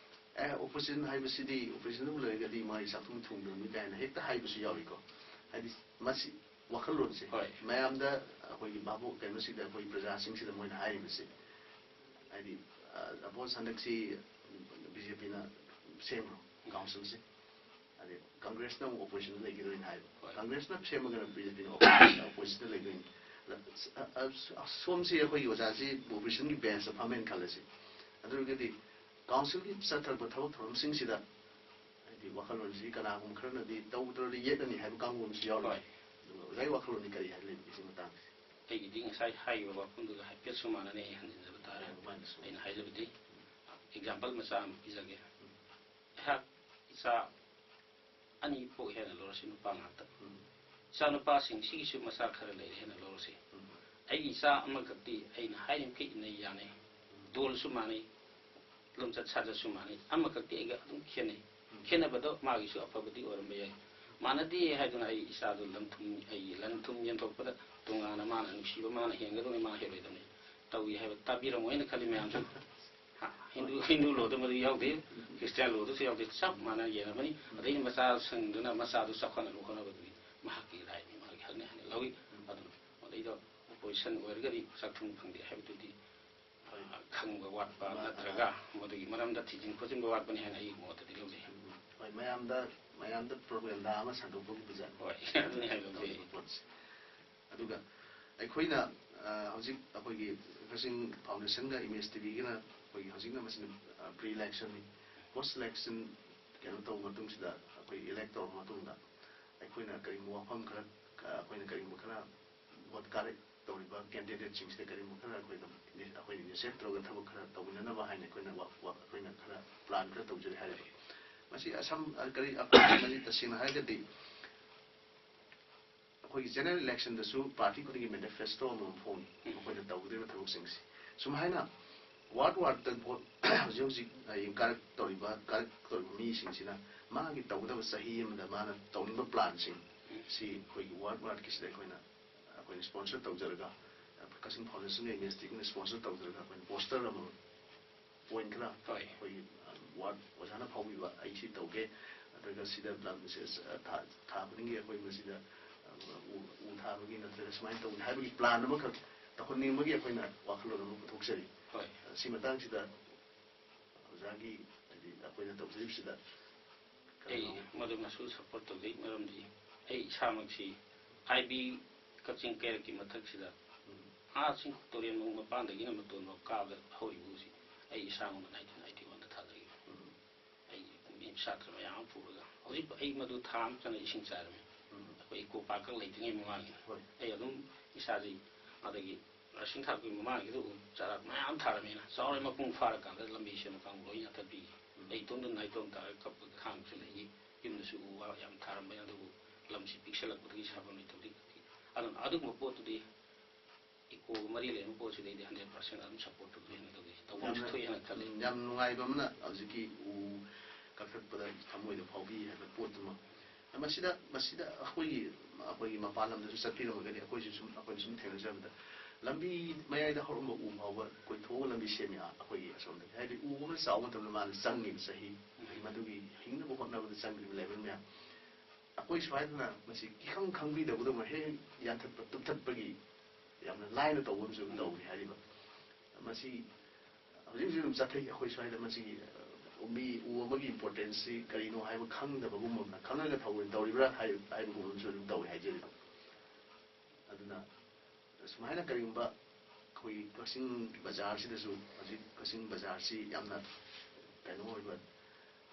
"ꯑꯦ, ꯑꯣꯄꯣꯖꯤꯁꯟ ꯍꯥꯏꯕꯁꯤꯗꯤ, ꯑꯣꯄꯣꯖꯤꯁꯟꯕꯨ ꯂꯩꯔꯒꯗꯤ ꯃꯥꯒꯤ ꯆꯥꯛꯊꯨꯝ ꯊꯣꯡꯗꯕꯅꯤ" ꯀꯥꯏꯅ ꯍꯦꯛꯇ ꯍꯥꯏꯕꯁꯨ ꯌꯥꯎꯏꯀꯣ꯫ ꯍꯥꯏꯗꯤ ꯃꯁꯤ ꯋꯥꯈꯜꯂꯣꯟꯁꯦ ꯍꯣꯏ꯫ ꯃꯌꯥꯝꯗ, ꯑꯩꯈꯣꯏꯒꯤ ꯚꯥꯕꯣꯛ ꯀꯩꯅꯣꯁꯤꯗ, ꯑꯩꯈꯣꯏ ꯄ꯭ꯔꯖꯥꯁꯤꯡꯁꯤꯗ ꯃꯣꯏꯅ ꯍꯥꯏꯔꯤꯕꯁꯦ, ꯍꯥꯏꯗꯤ, ꯑ, ꯁꯄꯣꯁ ꯍꯟꯗꯛꯁꯤ ꯕꯤ ꯖꯦ ꯄꯤꯅ ꯁꯦꯝꯈ꯭ꯔꯣ ꯀꯥꯎꯟꯁꯤꯜꯁꯦ, ꯑꯗꯩ ꯀꯪꯒ꯭ꯔꯦꯁꯅ ꯑꯃꯨꯛ ꯑꯣꯄꯣꯖꯤꯁꯟꯗ ꯂꯩꯈꯤꯗꯣꯏꯅꯦ ꯍꯥꯏꯕ꯫ ꯍꯣꯏ꯫ ꯀꯪꯒ꯭ꯔꯦꯁꯅ ꯁꯦꯝꯃꯒꯅ ꯕꯤ ꯖꯦ ꯄꯤꯅ ꯑꯣꯄꯣꯖꯤꯁꯟꯗ ꯂꯩꯗꯣꯏꯅꯤ꯫ ꯑ, ꯑ, ꯑ, ꯁꯣꯝꯁꯤ ꯑꯩꯈꯣꯏꯒꯤ ꯑꯣꯖꯥꯁꯤ ꯑꯣꯄꯣꯖꯤꯁꯟꯒꯤ ꯕꯦꯟꯁꯇ ꯐꯝꯃꯦꯅ ꯈꯜꯂꯁꯤ꯫ ꯑꯗꯨ ꯑꯣꯏꯔꯒꯗꯤ ꯀꯥꯎꯟꯁꯤꯜꯒꯤ ꯆꯠꯊꯔꯛꯄ ꯊꯕꯛ ꯊꯧꯔꯝꯁꯤꯡꯁꯤꯗ ꯍꯥꯏꯗꯤ ꯋꯥꯈꯜꯂꯣꯟꯁꯤ ꯀꯅꯥꯒꯨꯝꯕ ꯈꯔꯅꯗꯤ ꯇꯧꯗ꯭ꯔꯗꯤ ꯌꯦꯠꯂꯅꯤ ꯍꯥꯏꯕ ꯀꯥꯡꯕꯨ ꯑꯃꯁꯨ ꯌꯥꯎꯔꯤ꯫ ꯍꯣꯏ꯫ ꯑꯗꯨꯒ ꯑꯣꯖꯥꯒꯤ ꯋꯥꯈꯜꯂꯣꯟꯗꯤ ꯀꯔꯤ ꯍꯥꯏꯕ ꯂꯩꯕꯒꯦ ꯁꯤ ꯃꯇꯥꯡꯁꯦ? ꯑꯩꯒꯤꯗꯤ ꯉꯁꯥꯏ ꯍꯥꯏꯈꯤꯕ ꯋꯥꯐꯝꯗꯨꯒ ꯍꯥꯏꯐꯦꯠ ꯁꯨꯃꯥꯟꯅꯅ ꯑꯩ ꯍꯟꯖꯤꯟꯖꯕ ꯇꯥꯔꯦ꯫ ꯑꯗꯨꯃꯥꯏꯅꯁꯨ꯫ ꯑꯩꯅ ꯍꯥꯏꯖꯕꯗꯤ, ꯑꯦꯛꯖꯥꯝꯄꯜ ꯃꯆꯥ ꯑꯃ ꯄꯤꯖꯒꯦ꯫ ꯑꯩꯍꯥꯛ ꯏꯆꯥ ꯑꯅꯤ ꯄꯣꯛꯑꯦ ꯍꯥꯏꯅ ꯂꯧꯔꯁꯤ, ꯅꯨꯄꯥ ꯉꯥꯛꯇ꯫ ꯎꯝ꯫ ꯏꯆꯥ ꯅꯨꯄꯥꯁꯤꯡꯁꯤꯒꯤꯁꯨ ꯃꯆꯥ ꯈꯔ ꯂꯩꯔꯦ ꯍꯥꯏꯅ ꯂꯧꯔꯁꯤ꯫ ꯎꯝ꯫ ꯑꯩꯒꯤ ꯏꯆꯥ ꯑꯃꯈꯛꯇꯤ ꯑꯩꯅ ꯍꯥꯏꯔꯤꯃꯈꯩ ꯏꯟꯅ ꯌꯥꯅꯩ, ꯗꯣꯜꯁꯨ ꯃꯥꯟꯅꯩ, ꯂꯝꯆꯠ ꯁꯥꯖꯠꯁꯨ ꯃꯥꯟꯅꯩ, ꯑꯃꯈꯛꯇꯤ ꯑꯩꯒ ꯑꯗꯨꯝ ꯈꯦꯠꯅꯩ꯫ ꯈꯦꯠꯅꯕꯗꯣ ꯃꯥꯒꯤꯁꯨ ꯑꯐꯕꯗꯤ ꯑꯣꯏꯔꯝꯕ ꯌꯥꯏ꯫ ꯃꯥꯟꯅꯗꯦ ꯍꯥꯏꯗꯨꯅ ꯑꯩ ꯏꯆꯥꯗꯨ ꯂꯟ ꯊꯨꯝ, ꯑꯩꯒꯤ ꯂꯟ ꯊꯨꯝ ꯌꯦꯟꯊꯣꯛꯄꯗ ꯇꯣꯉꯥꯟꯅ ꯃꯥꯅ ꯅꯨꯡꯁꯤꯕ ꯃꯥꯅ ꯍꯦꯟꯒꯗꯧꯅꯤ, ꯃꯥꯅ ꯍꯦꯜꯂꯣꯏꯗꯕꯅꯤ꯫ ꯇꯧꯏ ꯍꯥꯏꯕ ꯇꯥꯕꯤꯔꯝꯃꯣꯏꯅ ꯈꯜꯂꯤ ꯃꯌꯥꯝꯁꯨ꯫ ꯍꯥ, ꯍꯤꯟꯗꯨ, ꯍꯤꯟꯗꯨ ꯂꯣꯗ ꯃꯗꯨ ꯌꯥꯎꯗꯦ, ꯈ꯭ꯔꯤꯁꯇꯤꯌꯥꯟ ꯂꯣꯗꯁꯨ ꯌꯥꯎꯗꯦ, ꯆꯞ ꯃꯥꯟꯅ ꯌꯦꯡꯉꯕꯅꯤ꯫ ꯑꯗꯩ ꯃꯆꯥꯁꯤꯡꯗꯨꯅ ꯃꯆꯥꯗꯨ ꯆꯥꯎꯈꯠꯅꯕ ꯍꯣꯠꯅꯕꯗꯨꯗꯤ ꯃꯍꯥꯛꯀꯤ ꯔꯥꯏꯠꯅꯤ, ꯃꯍꯥꯛꯀꯤ ꯍꯛꯅꯤ ꯍꯥꯏꯅ ꯂꯧꯏ꯫ ꯑꯗꯨꯅ ꯃꯗꯩꯗ ꯑꯣꯄꯣꯖꯤꯁꯟ ꯑꯣꯏꯔꯒꯗꯤ ꯃꯁꯛ ꯊꯣꯡꯕ ꯐꯪꯗꯦ ꯍꯥꯏꯕꯗꯨꯗꯤ, ꯑ, ꯈꯪꯕ ꯋꯥꯠꯄ ꯅꯠꯇ꯭ꯔꯒ ꯃꯗꯨꯒꯤ ꯃꯔꯝꯗ ꯊꯤꯖꯤꯟ ꯈꯣꯠꯆꯤꯟꯕ ꯋꯥꯠꯄꯅꯤ ꯍꯥꯏꯅ ꯑꯩꯒꯤ ꯃꯣꯠꯇꯗꯤ ꯂꯧꯖꯩ꯫ ꯍꯣꯏ, ꯃꯌꯥꯝꯗ ꯃꯌꯥꯝꯗ ꯄ꯭ꯔꯣꯄꯒꯦꯟꯗꯥ ꯑꯃ ꯁꯟꯗꯣꯛꯄꯒꯤ ꯕꯖꯥꯔ ꯍꯣꯏ ꯑꯗꯨꯅꯤ ꯍꯥꯏꯕꯗꯤ ꯇꯧꯔꯤꯕ ꯄꯣꯠꯁꯦ꯫ ꯑꯗꯨꯒ ꯑꯩꯈꯣꯏꯅ ꯑ, ꯍꯧꯖꯤꯛ ꯑꯩꯈꯣꯏꯒꯤ ꯀꯛꯆꯤꯡ ꯐꯥꯎꯟꯗꯦꯁꯟꯒ ꯏꯃꯦꯖ ꯇꯤꯚꯤꯒꯅ ꯑꯩꯈꯣꯏꯒꯤ ꯍꯧꯖꯤꯛꯅ ꯃꯁꯤꯅ ꯄ꯭ꯔꯤ ꯏꯂꯦꯛꯁꯟꯅꯤ꯫ ꯄꯣꯁ ꯏꯂꯦꯛꯁꯟ ꯀꯩꯅꯣ ꯇꯧꯕ ꯃꯇꯨꯡꯁꯤꯗ, ꯑꯩꯈꯣꯏ ꯏꯂꯦꯛ ꯇꯧꯔꯕ ꯃꯇꯨꯡꯗ ꯑꯩꯈꯣꯏꯅ ꯀꯔꯤꯒꯨꯝꯕ ꯋꯥꯐꯝ ꯈꯔ, ꯑꯩꯈꯣꯏꯅ ꯀꯔꯤꯒꯨꯝꯕ ꯈꯔ ꯚꯣꯠ ꯀꯥꯔꯛ ꯇꯧꯔꯤꯕ ꯀꯦꯟꯗꯤꯗꯦꯠꯁꯤꯡꯁꯤꯗ ꯀꯔꯤꯒꯨꯝꯕ ꯈꯔ ꯑꯩꯈꯣꯏꯅ ꯑꯩꯈꯣꯏꯅ ꯏꯅꯤꯁꯤꯌꯦꯠ ꯇꯧꯔꯒ ꯊꯕꯛ ꯈꯔ ꯇꯧꯃꯤꯟꯅꯅꯕ ꯍꯥꯏꯅ ꯑꯩꯈꯣꯏꯅ ꯋꯥ- ꯋꯥ- ꯑꯩꯈꯣꯏꯅ ꯈꯔ ꯄ꯭ꯂꯥꯟ ꯈꯔ ꯇꯧꯖꯔꯤ ꯍꯥꯏꯔꯤꯕ꯫ ꯃꯁꯤ ꯑꯁꯝ ꯑ, ꯀꯔꯤ ꯑꯩꯈꯣꯏ ꯃꯁꯤ ꯇꯁꯦꯡꯅ ꯍꯥꯏꯔꯒꯗꯤ ꯑꯩꯈꯣꯏꯒꯤ ꯖꯦꯅꯔꯦꯜ ꯏꯂꯦꯛꯁꯟꯗꯁꯨ ꯄꯥꯔꯇꯤ ꯈꯨꯗꯤꯡꯒꯤ ꯃꯦꯅꯤꯐꯦꯁꯇꯣ ꯑꯃꯃꯝ ꯐꯣꯡꯉꯤ, ꯃꯈꯣꯏꯅ ꯇꯧꯒꯗꯧꯔꯤꯕ ꯊꯕꯛꯁꯤꯡꯁꯤ꯫ ꯁꯨꯃꯥꯏꯅ ꯋꯥꯔꯗ ꯋꯥꯔꯗꯇ ꯚꯣꯠ ꯍꯧꯖꯤꯛ ꯍꯧꯖꯤꯛ ꯀꯥꯔꯛ ꯇꯧꯔꯤꯕ ꯀꯥꯔꯛ ꯇꯧꯔꯤꯕ ꯃꯤꯁꯤꯡꯁꯤꯅ ꯃꯥꯒꯤ ꯇꯧꯒꯗꯕ ꯆꯍꯤ ꯑꯃꯗ ꯃꯥꯅ ꯇꯧꯅꯤꯡꯕ ꯄ꯭ꯂꯥꯟꯁꯤꯡ ꯁꯤ ꯑꯩꯈꯣꯏꯒꯤ ꯋꯥꯔꯗ ꯋꯥꯔꯗꯀꯤꯁꯤꯗ ꯑꯩꯈꯣꯏꯅ ꯑꯩꯈꯣꯏꯅ ꯁ꯭ꯄꯣꯟꯁꯔ ꯇꯧꯖꯔꯒ, ꯀꯛꯆꯤꯡ ꯐꯥꯎꯟꯗꯦꯁꯟꯒ ꯏꯃꯦꯖ ꯇꯤꯚꯤꯅ ꯁ꯭ꯄꯣꯟꯁꯔ ꯇꯧꯖꯔꯒ ꯑꯩꯈꯣꯏꯅ ꯄꯣꯁꯇꯔ ꯑꯃ, ꯄꯣꯏꯟ ꯈꯔ ꯍꯣꯏ꯫ ꯑꯩꯈꯣꯏꯒꯤ ꯋꯥꯔꯗ ꯑꯣꯖꯥꯅ ꯐꯥꯎꯕꯤꯕ, ꯑꯩ ꯁꯤ ꯇꯧꯒꯦ, ꯑꯗꯨꯒ ꯁꯤꯗ ꯂꯝ ꯁꯦ, ꯑ, ꯊꯥ ꯊꯥ ꯈꯨꯗꯤꯡꯒꯤ ꯑꯩꯈꯣꯏ ꯃꯁꯤꯗ ꯑ, ꯎ ꯎ ꯊꯥꯕꯒꯤ ꯅꯠꯇ꯭ꯔꯒ ꯁꯨꯃꯥꯏꯅ ꯇꯧꯒꯦ ꯍꯥꯏꯕꯒꯤ ꯄ꯭ꯂꯥꯟ ꯑꯃꯈꯛ ꯇꯧꯍꯟꯅꯤꯡꯕꯒꯤ ꯑꯩꯈꯣꯏꯅ ꯋꯥꯈꯜꯂꯣꯟ ꯑꯃ ꯄꯨꯊꯣꯛꯆꯔꯤ꯫ ꯍꯣꯏ꯫ ꯁꯤ ꯃꯇꯥꯡꯁꯤꯗ ꯑꯣꯖꯥꯒꯤ, ꯍꯥꯏꯗꯤ ꯑꯩꯈꯣꯏꯅ ꯇꯧꯖꯔꯤꯕꯁꯤꯗ ꯑꯩ ꯃꯗꯨꯃꯁꯨ ꯁꯞꯄꯣꯔꯠ ꯇꯧꯖꯩ꯫ ꯃꯔꯝꯗꯤ ꯑꯩ ꯏꯁꯥꯃꯛꯁꯤ ꯑꯥꯏ ꯕꯤ ꯀꯛꯆꯤꯡ ꯀꯩꯔꯛꯀꯤ ꯃꯊꯛꯁꯤꯗ ꯑꯥ ꯆꯤꯡ ꯇꯨꯔꯦꯟ ꯃꯄꯥꯟꯗꯒꯤꯅ ꯃꯇꯣꯟꯐꯥꯎ ꯀꯥꯕꯗ ꯍꯧꯔꯤꯕ ꯎꯁꯤ ꯑꯩ ꯏꯁꯥꯃꯛꯅ ꯅꯥꯏꯟꯇꯤꯟ ꯑꯥꯏꯇꯤ ꯋꯥꯟꯗ ꯊꯥꯗꯈꯤꯕ꯫ ꯑꯩ ꯁꯥꯇ꯭ꯔ ꯃꯌꯥꯝ ꯑꯃ ꯄꯨꯔꯒ ꯍꯧꯖꯤꯛ ꯑꯩ ꯃꯗꯨ ꯊꯥ ꯑꯃ ꯆꯪꯅ ꯏꯁꯤꯡ ꯆꯥꯏꯔꯝꯃꯤ꯫ ꯑꯩꯈꯣꯏ ꯏꯀꯣ ꯄꯥꯔꯛꯀ ꯂꯩꯇ꯭ꯔꯤꯉꯩ ꯃꯃꯥꯡꯒꯤꯅ ꯍꯣꯏ꯫ ꯑꯩ ꯑꯗꯨꯝ ꯏꯁꯥꯁꯤ ꯑꯗꯒꯤ ꯏꯁꯤꯡ ꯊꯥꯔꯛꯄꯒꯤ ꯃꯃꯥꯡꯒꯤꯗ ꯎ ꯆꯥꯔꯥ ꯃꯌꯥꯝ ꯊꯥꯔꯝꯃꯦꯅ ꯆꯥꯎꯔꯦ, ꯃꯄꯨꯡ ꯐꯥꯔꯀꯥꯟꯗ ꯂꯝꯕꯤ ꯁꯦꯝꯃꯀꯥꯟꯗ ꯂꯣꯏ ꯌꯥꯟꯊꯠꯄꯤ꯫ ꯑꯩ ꯏꯇꯣꯝꯇ ꯅꯥꯏꯇꯣꯝ ꯇꯥꯔꯒ ꯀꯞꯄꯒ ꯈꯥꯡꯕꯁꯨ ꯂꯩ꯫ ꯌꯨꯝꯗꯁꯨ ꯎ ꯋꯥ ꯌꯥꯝ ꯊꯥꯔꯝꯕꯅꯤ, ꯑꯗꯨꯕꯨ ꯂꯝꯁꯤ ꯄꯤꯛꯁꯜꯂꯛꯄꯗꯒꯤ ꯁꯥꯐꯝ ꯂꯩꯇꯕꯗꯒꯤ ꯀꯛꯈꯤ꯫ ꯑꯗꯨꯅ ꯑꯗꯨꯒꯨꯝꯕ ꯄꯣꯠꯇꯨꯗꯤ ꯏꯀꯣꯒ ꯃꯔꯤ ꯂꯩꯅꯕ ꯄꯣꯠꯁꯤꯗꯩꯗꯤ ꯍꯟꯗ꯭ꯔꯦꯠ ꯄꯥꯔꯁꯦꯟ ꯑꯗꯨꯝ ꯁꯞꯄꯣꯔꯠ ꯇꯧꯖꯩꯅ ꯇꯧꯖꯩ꯫ ꯇꯧꯐꯝꯁꯨ ꯌꯥꯝꯅ ꯊꯣꯛꯑꯦꯅ ꯈꯜꯂꯤ꯫ ꯌꯥꯝ ꯅꯨꯡꯉꯥꯏꯕ ꯑꯃꯅ ꯍꯧꯖꯤꯛꯀꯤ ꯎ ꯀꯛꯊꯠꯄꯗ ꯊꯃꯣꯏꯗ ꯐꯥꯎꯕꯤ ꯍꯥꯏꯕ ꯄꯣꯠꯇꯨꯃ꯫ ꯃꯁꯤꯗ ꯃꯁꯤꯗ ꯑꯩꯈꯣꯏꯒꯤ ꯑꯩꯈꯣꯏꯒꯤ ꯃꯄꯥꯟ ꯂꯝꯗꯁꯨ ꯆꯠꯄꯤꯔꯝꯃꯒꯗꯤ ꯑꯩꯈꯣꯏꯁꯨ ꯁꯨꯝ ꯑꯩꯈꯣꯏꯅ ꯁꯨꯝ ꯊꯦꯡꯅꯖꯕꯗ ꯂꯝꯕꯤ ꯃꯌꯥꯏꯗ ꯍꯧꯔꯝꯕ ꯎ ꯐꯥꯎꯕ ꯀꯣꯏꯊꯣꯛꯑꯒ ꯂꯝꯕꯤ ꯁꯦꯝꯃꯤ꯫ ꯑꯥ, ꯑꯩꯈꯣꯏꯒꯤ ꯑꯁꯣꯝꯗꯒꯤ ꯍꯥꯏꯗꯤ ꯎ ꯑꯃ ꯆꯥꯎꯕ ꯃꯇꯝꯗ ꯃꯥꯅ ꯆꯪꯉꯤꯕ ꯆꯍꯤ, ꯃꯗꯨꯒꯤ ꯍꯤꯡꯅꯕ ꯍꯣꯠꯅꯕꯗ ꯆꯪꯉꯤꯕ ꯂꯦꯕꯔ ꯃꯌꯥꯝ ꯑꯩꯈꯣꯏ ꯁ꯭ꯋꯥꯏꯗꯅ ꯃꯁꯤ ꯏꯈꯪ ꯈꯪꯕꯤꯗꯕꯗꯧꯅ ꯍꯦꯛ ꯍꯦꯛ ꯌꯥꯟꯊꯠꯄ ꯇꯨꯞꯊꯠꯄꯒꯤ ꯌꯥꯝꯅ ꯂꯥꯏꯅ ꯇꯧꯕ ꯑꯃꯁꯨ ꯇꯧꯔꯤ ꯍꯥꯏꯔꯤꯕ꯫ ꯃꯁꯤ ꯍꯧꯖꯤꯛ ꯍꯧꯖꯤꯛ ꯑꯗꯨꯝ ꯆꯠꯊꯩ ꯑꯩꯈꯣꯏ ꯁ꯭ꯋꯥꯏꯗ ꯃꯁꯤꯒꯤ, ꯑ, ꯃꯤ ꯎ ꯑꯃꯒꯤ ꯏꯝꯄꯣꯔꯇꯦꯟꯁꯁꯤ ꯀꯔꯤꯅꯣ ꯍꯥꯏꯕ ꯈꯪꯗꯕꯒꯨꯝꯕ ꯑꯃ, ꯈꯪꯉꯒ ꯊꯧꯑꯣꯏꯅ ꯇꯧꯔꯤꯕ꯭ꯔꯥ ꯍꯥꯏ-, ꯍꯥꯏꯕꯒꯨꯝꯕ ꯑꯃꯁꯨ ꯑꯗꯨꯝ ꯇꯧꯏ ꯍꯥꯏꯖꯔꯤꯕ꯫ ꯑꯗꯨꯅ ꯁꯨꯃꯥꯏꯅ ꯀꯔꯤꯒꯨꯝꯕ ꯑꯩꯈꯣꯏꯒꯤ ꯀꯛꯆꯤꯡ ꯕꯖꯥꯔꯁꯤꯗꯁꯨ, ꯍꯧꯖꯤꯛ ꯀꯛꯆꯤꯡ ꯕꯖꯥꯔꯁꯤ ꯌꯥꯝꯅ ꯀꯩꯅꯣ ꯑꯣꯏꯕ,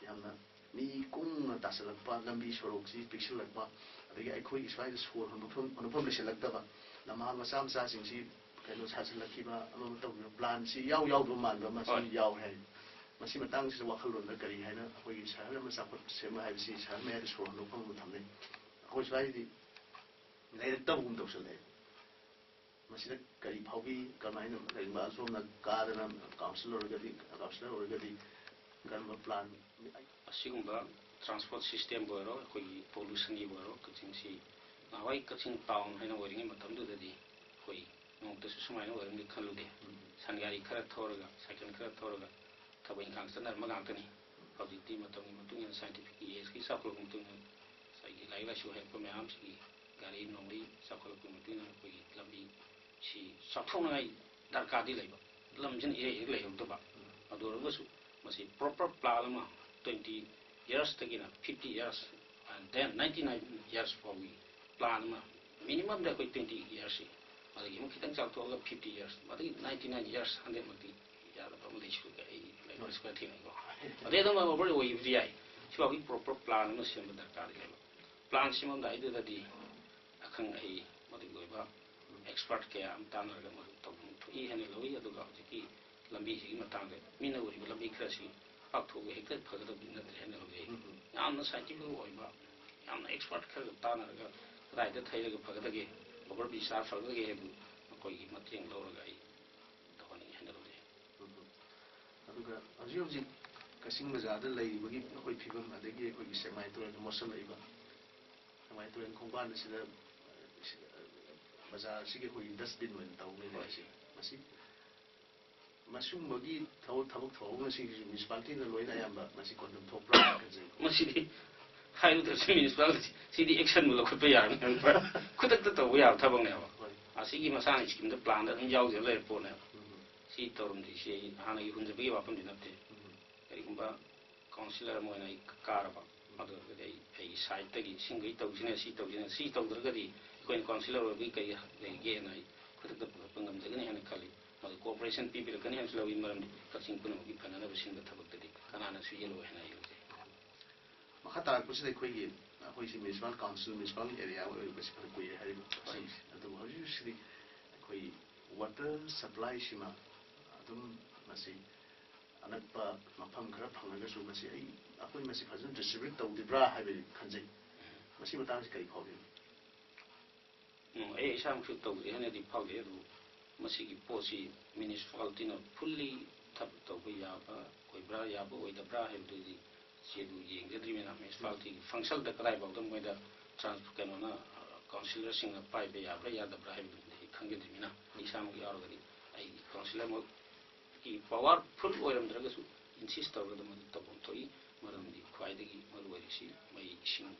ꯌꯥꯝꯅ ꯃꯤ ꯀꯨꯡꯅ ꯇꯥꯁꯜꯂꯛꯄ, ꯂꯝꯕꯤ ꯁꯣꯔꯣꯛꯁꯤ ꯄꯤꯛꯁꯤꯜꯂꯛꯄ, ꯑꯗꯒꯤ ꯑꯩꯈꯣꯏꯒꯤ ꯁ꯭ꯋꯥꯏꯗ ꯁꯣꯔ ꯍꯣꯟꯕ ꯃꯐꯝ, ꯍꯣꯟꯐꯝ ꯂꯩꯁꯤꯜꯂꯛꯇꯕ, ꯂꯝꯍꯥꯡ ꯃꯆꯥ ꯃꯆꯥꯁꯤꯡꯁꯤ ꯀꯩꯅꯣ ꯁꯥꯖꯤꯜꯂꯛꯈꯤꯕ, ꯑꯃ ꯑꯃ ꯇꯧꯈꯤꯕ, ꯄ꯭ꯂꯥꯟꯁꯤ ꯌꯥꯎ ꯌꯥꯎꯗꯕ ꯃꯥꯟꯕ ꯑꯃꯁꯨ ꯍꯣꯏ꯫ ꯌꯥꯎꯔꯦ ꯍꯥꯏ꯫ ꯃꯁꯤ ꯃꯇꯥꯡꯁꯤꯗ ꯋꯥꯈꯜꯂꯣꯟꯗ ꯀꯔꯤ ꯍꯥꯏꯅ, ꯑꯩꯈꯣꯏꯒꯤ ꯁꯍꯔ ꯑꯃ ꯆꯥꯎꯈꯠ ꯁꯦꯝꯕ ꯍꯥꯏꯕꯁꯤ ꯁꯍꯔ ꯃꯌꯥꯏꯗ ꯁꯣꯔ ꯍꯣꯟꯕ ꯃꯐꯝ ꯑꯃ ꯊꯝꯅꯩ, ꯑꯩꯈꯣꯏ ꯁ꯭ꯋꯥꯏꯗꯗꯤ ꯂꯩꯔꯛꯇꯕꯒꯨꯝ ꯇꯧꯁꯜꯂꯛꯑꯦ꯫ ꯃꯁꯤꯗ ꯀꯔꯤ ꯐꯥꯎꯕꯤ? ꯀꯃꯥꯏꯅ ꯀꯔꯤꯒꯨꯝꯕ ꯑꯁꯣꯝꯅ ꯀꯥꯗꯅ ꯀꯥꯎꯟꯁꯤꯜ ꯑꯣꯏꯔꯒꯗꯤ, ꯀꯥꯎꯟꯁꯤꯂꯔ ꯑꯣꯏꯔꯒꯗꯤ ꯀꯔꯝꯕ ꯄ꯭ꯂꯥꯟ? ꯑꯁꯤꯒꯨꯝꯕ ꯇ꯭ꯔꯥꯟꯁꯄꯣꯔꯠ ꯁꯤꯁꯇꯦꯝꯕꯨ ꯑꯣꯏꯔꯣ, ꯑꯩꯈꯣꯏꯒꯤ ꯄꯣꯂꯨꯁꯟꯒꯤꯕꯨ ꯑꯣꯏꯔꯣ, ꯀꯛꯆꯤꯡꯁꯤ ꯅꯍꯥꯟꯋꯥꯏ ꯀꯛꯆꯤꯡ ꯇꯥꯎꯟ ꯍꯥꯏꯅ ꯑꯣꯏꯔꯤꯉꯩ ꯃꯇꯝꯗꯨꯗꯗꯤ ꯑꯩꯈꯣꯏ ꯅꯣꯡꯃꯇꯁꯨ ꯁꯨꯃꯥꯏꯅ ꯑꯣꯏꯔꯝꯅꯤ ꯈꯜꯂꯨꯗꯦ꯫ ꯎꯝ꯫ ꯁꯟ ꯒꯥꯔꯤ ꯈꯔ ꯊꯧꯔꯒ, ꯁꯥꯏꯀꯜ ꯈꯔ ꯊꯧꯔꯒ ꯊꯕꯛ ꯏꯪꯈꯥꯡ ꯆꯠꯅꯔꯝꯕ ꯉꯥꯛꯇꯅꯤ꯫ ꯍꯧꯖꯤꯛꯇꯤ ꯃꯇꯝꯒꯤ ꯃꯇꯨꯡ ꯏꯟꯅ, ꯁꯥꯏꯟꯇꯤꯐꯤꯛ ꯑꯦꯖꯀꯤ ꯆꯥꯎꯈꯠꯂꯛꯄ ꯃꯇꯨꯡ ꯏꯟꯅ, ꯉꯁꯥꯏꯒꯤ ꯂꯥꯏꯔꯤꯛ ꯂꯥꯏꯁꯨ ꯍꯩꯔꯛꯄ ꯃꯌꯥꯝꯁꯤꯒꯤ, ꯒꯥꯔꯤ ꯅꯨꯡꯂꯤ ꯆꯥꯎꯈꯠꯂꯛꯄꯒꯤ ꯃꯇꯨꯡ ꯏꯟꯅ ꯑꯩꯈꯣꯏꯒꯤ ꯂꯝꯕꯤ ꯁꯤ ꯆꯥꯎꯊꯣꯛꯅꯉꯥꯏ ꯗꯔꯀꯥꯔꯗꯤ ꯂꯩꯕ, ꯂꯝꯁꯤꯅ ꯏꯔꯩ ꯍꯦꯛ ꯂꯩꯍꯧꯗꯕ꯫ ꯑꯗꯨ ꯑꯣꯏꯔꯒꯁꯨ ꯃꯁꯤ ꯄ꯭ꯔꯣꯄꯔ ꯄ꯭ꯂꯥꯟ ꯑꯃ, ꯇ꯭ꯋꯦꯟꯇꯤ ꯌꯔꯁꯇꯒꯤꯅ fifty years, and then ninety nine years ꯐꯥꯎꯒꯤ ꯄ꯭ꯂꯥꯟ ꯑꯃ, ꯃꯤꯅꯤꯃꯝꯗ ꯑꯩꯈꯣꯏ ꯇ꯭ꯋꯦꯟꯇꯤ ꯌꯔꯁꯁꯤ, ꯑꯗꯒꯤ ꯑꯃꯨꯛ ꯈꯤꯇꯪ ꯆꯥꯎꯊꯣꯛꯑꯒ ꯐꯤꯐꯇꯤ ꯌꯔꯁ, ꯃꯗꯒꯤ ꯅꯥꯏꯟꯇꯤ ꯅꯥꯏꯟ ꯌꯔꯁ, ꯍꯟꯗ꯭ꯔꯦꯠꯃꯛꯇꯤ ꯌꯥꯗꯕ ꯑꯃ ꯂꯩꯁꯨ ꯑꯩ ꯂꯩꯕꯁꯨ ꯈꯔ ꯊꯦꯡꯅꯩꯀꯣ꯫ ꯑꯗꯩ ꯑꯗꯨꯝ ꯑꯣꯚꯔ ꯑꯣꯏꯕꯁꯨ ꯌꯥꯏ꯫ ꯁꯤꯐꯥꯎꯒꯤ ꯄ꯭ꯔꯣꯄꯔ ꯄ꯭ꯂꯥꯟ ꯑꯃ ꯁꯦꯝꯕ ꯗꯔꯀꯥꯔ ꯂꯩꯕ꯫ ꯄ꯭ꯂꯥꯟ ꯁꯦꯝꯃꯝꯗꯥꯏꯗꯨꯗꯗꯤ ꯑꯈꯪ ꯑꯍꯩ, ꯃꯗꯨꯒꯤ ꯑꯣꯏꯕ ꯑꯦꯛꯁꯄꯔꯠ ꯀꯌꯥ ꯑꯃ ꯇꯥꯟꯅꯔꯒ ꯃꯗꯨ ꯇꯧꯐꯝ ꯊꯣꯛꯏ ꯍꯥꯏꯅ ꯂꯧꯏ꯫ ꯑꯗꯨꯒ ꯍꯧꯖꯤꯛꯀꯤ ꯂꯝꯕꯤꯁꯤꯒꯤ ꯃꯇꯥꯡꯗ ꯃꯤꯅ ꯎꯔꯤꯕ ꯂꯝꯕꯤ ꯈꯔꯁꯤ ꯄꯥꯛꯊꯣꯛꯑꯒ ꯍꯦꯛꯇ ꯐꯒꯗꯕꯗꯤ ꯅꯠꯇ꯭ꯔꯦ ꯍꯥꯏꯅ ꯂꯧꯖꯩ꯫ ꯎꯝ꯫ ꯌꯥꯝꯅ ꯁꯥꯏꯟꯇꯤꯐꯤꯛ ꯑꯣꯏꯕ, ꯌꯥꯝꯅ ꯑꯦꯛꯁꯄꯔꯠ ꯈꯔꯒ ꯇꯥꯟꯅꯔꯒ ꯀꯗꯥꯏꯗ ꯊꯩꯔꯒ ꯐꯒꯗꯒꯦ, ꯑꯣꯚꯔ ꯕ꯭ꯔꯤꯖ ꯆꯥꯔ ꯐꯒꯗꯒꯦ ꯍꯥꯏꯕꯗꯨ ꯃꯈꯣꯏꯒꯤ ꯃꯇꯦꯡ ꯂꯧꯔꯒ ꯑꯩ ꯇꯧꯍꯟꯅꯤꯡꯉꯤ ꯍꯥꯏꯅ ꯂꯧꯖꯩ꯫ ꯎꯝ꯫ ꯑꯗꯨꯒ ꯍꯧꯖꯤꯛ ꯍꯧꯖꯤꯛ ꯀꯛꯆꯤꯡ ꯕꯖꯥꯔꯗ ꯂꯩꯔꯤꯕꯒꯤ ꯑꯩꯈꯣꯏ ꯐꯤꯕꯝ, ꯑꯗꯒꯤ ꯑꯩꯈꯣꯏꯒꯤ ꯁꯦꯛꯃꯥꯏ ꯇꯨꯔꯦꯜ ꯃꯣꯠꯁꯜꯂꯛꯏꯕ, ꯁꯦꯛꯃꯥꯏ ꯇꯨꯔꯦꯜ ꯈꯣꯡꯕꯥꯟ ꯑꯁꯤꯗ, ꯑ, ꯕꯖꯥꯔꯁꯤꯒꯤ ꯑꯩꯈꯣꯏꯒꯤ ꯗꯁꯕꯤꯟ ꯑꯣꯏꯅ ꯇꯧ ꯂꯩꯔꯦ ꯍꯥꯏꯁꯦ꯫ ꯃꯁꯤ, ꯃꯁꯤꯒꯨꯝꯕꯒꯤ ꯊꯕꯛ, ꯊꯕꯛ ꯊꯧꯑꯣꯡ ꯑꯁꯤꯒꯤꯁꯨ ꯃ꯭ꯌꯨꯅꯤꯁꯤꯄꯥꯂꯤꯇꯤꯅ ꯂꯣꯏꯅ ꯑꯌꯥꯝꯕ ꯃꯁꯤ ꯀꯣꯟꯗꯝ ꯊꯣꯛꯄ꯭ꯔꯥ ꯍꯥꯏꯅ ꯈꯟꯖꯩ꯫ ꯃꯁꯤꯗꯤ ꯍꯥꯏꯔꯨꯗ꯭ꯔꯁꯨ ꯃ꯭ꯌꯨꯅꯤꯁꯤꯄꯥꯂꯤꯇꯤ ꯁꯤꯗꯤ ꯑꯦꯛꯁꯟꯕꯨ ꯂꯧꯈꯠꯄ ꯌꯥꯔꯅꯤ꯫ ꯈꯨꯗꯛꯇ ꯇꯧꯕ ꯌꯥꯕ ꯊꯕꯛꯅꯦꯕ꯫ ꯍꯣꯏ꯫ ꯑꯁꯤꯒꯤ ꯃꯁꯥꯅ ꯁ꯭ꯀꯤꯝꯗ ꯄ꯭ꯂꯥꯟꯗ ꯑꯗꯨꯝ ꯌꯥꯎꯗꯅ ꯂꯩꯔ ꯄꯣꯠꯅꯦꯕ꯫ ꯎꯝ꯫ ꯁꯤ ꯇꯧꯔꯝꯗ꯭ꯔꯤꯁꯤ ꯑꯩ ꯍꯥꯟꯅꯒꯤ ꯍꯨꯟꯖꯕꯒꯤ ꯋꯥꯐꯝꯗꯤ ꯅꯠꯇꯦ꯫ ꯎꯝ꯫ ꯀꯔꯤꯒꯨꯝꯕ ꯀꯥꯎꯟꯁꯤꯂꯔ ꯑꯃ ꯑꯣꯏꯅ ꯑꯩ ꯀꯥꯔꯕ, ꯑꯗꯨ ꯑꯣꯏꯔꯒꯗꯤ ꯑꯩ ꯑꯩꯒꯤ ꯁꯥꯏꯠꯇꯒꯤ ꯁꯤꯡꯈꯩ ꯇꯧꯁꯤꯅ, ꯁꯤ ꯇꯧꯁꯤꯅ, ꯁꯤ ꯇꯧꯗ꯭ꯔꯒꯗꯤ ꯑꯩꯈꯣꯏꯅ ꯀꯥꯎꯟꯁꯤꯂꯔ ꯑꯣꯏꯕꯒꯤ ꯀꯔꯤ ꯂꯩꯒꯦꯅ ꯑꯩ ꯈꯨꯗꯛꯇ ꯄꯨꯈꯠꯄ ꯉꯝꯖꯒꯅꯤ ꯍꯥꯏꯅ ꯈꯜꯂꯤ꯫ ꯃꯗꯨ ꯀꯣꯑꯣꯄꯔꯦꯁꯟ ꯄꯤꯕꯤꯔꯛꯀꯅꯤ ꯍꯥꯏꯅꯁꯨ ꯂꯧꯏ, ꯃꯔꯝꯗꯤ ꯀꯛꯆꯤꯡ ꯄꯨꯝꯅꯃꯛꯀꯤ ꯐꯅꯅꯕ ꯁꯤꯟꯕ ꯊꯕꯛꯇꯗꯤ ꯀꯅꯥꯅꯁꯨ ꯌꯦꯠꯂꯣꯏ ꯍꯥꯏꯅ ꯑꯩ ꯂꯧꯖꯩ꯫ ꯃꯈꯥ ꯇꯥꯔꯛꯄꯁꯤꯗ ꯑꯩꯈꯣꯏꯒꯤ ꯑꯩꯈꯣꯏꯁꯤ ꯃ꯭ꯌꯨꯅꯤꯁꯤꯄꯥꯜ ꯀꯥꯎꯟꯁꯤꯜ, ꯃ꯭ꯌꯨꯅꯤꯁꯤꯄꯥꯜ ꯑꯦꯔꯤꯌꯥ ꯑꯣꯏꯔꯛꯄꯁꯤ ꯐꯅ ꯀꯨꯏꯔꯦ ꯍꯥꯏꯔꯤꯕ ꯋꯥꯍꯩꯁꯦ꯫ ꯑꯗꯨꯕꯨ ꯍꯧꯖꯤꯛ ꯍꯧꯖꯤꯛꯁꯤꯗꯤ ꯑꯩꯈꯣꯏ ꯋꯥꯇꯔ ꯁꯄ꯭ꯂꯥꯏꯁꯤꯃ ꯑꯗꯨꯝ ꯃꯁꯤ ꯑꯅꯛꯄ ꯃꯐꯝ ꯈꯔ ꯐꯪꯉꯒꯁꯨ ꯃꯁꯤ ꯑꯩ ꯑꯩꯈꯣꯏ ꯃꯁꯤ ꯐꯖꯅ ꯗꯤꯁꯇ꯭ꯔꯤꯕ꯭ꯌꯨꯠ ꯇꯧꯗ꯭ꯔꯤꯕ꯭ꯔꯥ ꯍꯥꯏꯕꯗꯤ ꯈꯟꯖꯩ꯫ ꯃꯁꯤ ꯃꯇꯥꯡꯁꯤ ꯀꯔꯤ ꯐꯥꯎꯕꯤꯕ? ꯎꯝ, ꯑꯩ ꯏꯁꯥꯃꯛꯁꯨ ꯇꯧꯗ꯭ꯔꯤ ꯍꯥꯏꯅꯗꯤ ꯐꯥꯎꯖꯩ, ꯑꯗꯨꯕꯨ ꯃꯁꯤꯒꯤ ꯄꯣꯠꯁꯤ ꯃ꯭ꯌꯨꯅꯤꯁꯤꯄꯥꯂꯤꯇꯤꯅ ꯐꯨꯜꯂꯤ ꯊꯕꯛ ꯇꯧꯕ ꯌꯥꯕ ꯑꯣꯏꯕ꯭ꯔꯥ, ꯌꯥꯕ ꯑꯣꯏꯗꯕ꯭ꯔꯥ ꯍꯥꯏꯕꯗꯨꯗꯤ ꯆꯦꯗꯨ ꯌꯦꯡꯖꯗ꯭ꯔꯤꯕꯅꯤꯅ, ꯃ꯭ꯌꯨꯅꯤꯁꯤꯄꯥꯂꯤꯇꯤꯒꯤ ꯐꯪꯁꯟꯗ ꯀꯗꯥꯏꯐꯥꯎꯗ ꯃꯣꯏꯗ ꯇ꯭ꯔꯥꯟꯁ ꯀꯩꯅꯣꯅ, ꯀꯥꯎꯟꯁꯤꯂꯔꯁꯤꯡꯅ ꯄꯥꯏꯕ ꯌꯥꯕ꯭ꯔꯥ ꯌꯥꯗꯕ꯭ꯔꯥ ꯍꯥꯏꯕꯗꯨꯗꯤ ꯑꯩ ꯈꯪꯖꯗ꯭ꯔꯤꯕꯅꯤꯅ, ꯑꯩ ꯏꯁꯥꯃꯛ ꯌꯥꯎꯔꯒꯗꯤ ꯑꯩ ꯀꯥꯎꯟꯁꯤꯂꯔꯃꯛꯀꯤ ꯄꯋꯥꯔ ꯐꯨꯜ ꯑꯣꯏꯔꯝꯗ꯭ꯔꯒꯁꯨ ꯏꯟꯁꯤꯁ ꯇꯧꯔꯒ ꯃꯗꯨ ꯇꯧꯐꯝ ꯊꯣꯛꯏ꯫ ꯃꯔꯝꯗꯤ ꯈ꯭ꯋꯥꯏꯗꯒꯤ ꯃꯔꯨ ꯑꯣꯏꯔꯤꯁꯤ ꯃꯩ ꯏꯁꯤꯡ,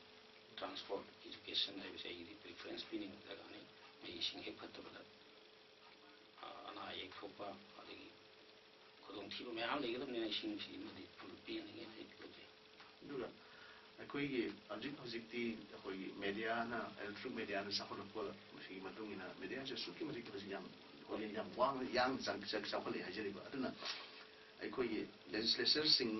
ꯇ꯭ꯔꯥꯟꯁꯄꯣꯔꯠ, ꯏꯖꯨꯀꯦꯁꯟ ꯍꯥꯏꯕꯁꯦ ꯑꯩꯒꯤꯗꯤ ꯄ꯭ꯔꯤꯐꯔꯦꯟꯁ ꯄꯤꯅꯤꯡꯕ ꯗꯔꯀꯥꯔꯅꯤ꯫ ꯃꯩ ꯏꯁꯤꯡ ꯍꯦꯛ ꯐꯠꯇꯕꯗ ꯑꯅꯥ ꯑꯌꯦꯛ ꯊꯣꯛꯄ ꯑꯗꯒꯤ ꯈꯨꯗꯣꯡꯊꯤꯕ ꯃꯌꯥꯝ ꯂꯩꯒꯗꯕꯅꯤꯅ ꯏꯁꯤꯡꯁꯤꯃꯗꯤ ꯐꯨꯜ ꯄꯤꯍꯟꯅꯤꯡꯉꯦꯅ ꯑꯩ ꯂꯧꯖꯩ꯫ ꯑꯗꯨꯒ ꯑꯩꯈꯣꯏꯒꯤ ꯍꯧꯖꯤꯛ ꯍꯧꯖꯤꯛꯇꯤ ꯑꯩꯈꯣꯏꯒꯤ ꯃꯦꯗꯤꯌꯥꯅ, ꯏꯂꯦꯛꯇ꯭ꯔꯣꯅꯤꯛ ꯃꯦꯗꯤꯌꯥꯅ ꯆꯥꯎꯈꯠꯂꯛꯄ ꯃꯁꯤꯒꯤ ꯃꯇꯨꯡ ꯏꯟꯅ ꯃꯦꯗꯤꯌꯥꯁꯦ ꯑꯁꯨꯛꯀꯤ ꯃꯇꯤꯛ ꯍꯧꯖꯤꯛ ꯌꯥꯝ ꯍꯧꯖꯤꯛ ꯌꯥꯝ ꯋꯥꯡꯅ ꯌꯥꯡꯅ ꯆꯪ- ꯆꯪ- ꯆꯥꯎꯈꯠꯂꯛꯑꯦ ꯍꯥꯏꯖꯔꯤꯕ꯫ ꯑꯗꯨꯅ ꯑꯩꯈꯣꯏꯒꯤ ꯂꯦꯖꯤꯁꯂꯦꯆꯔꯁꯤꯡ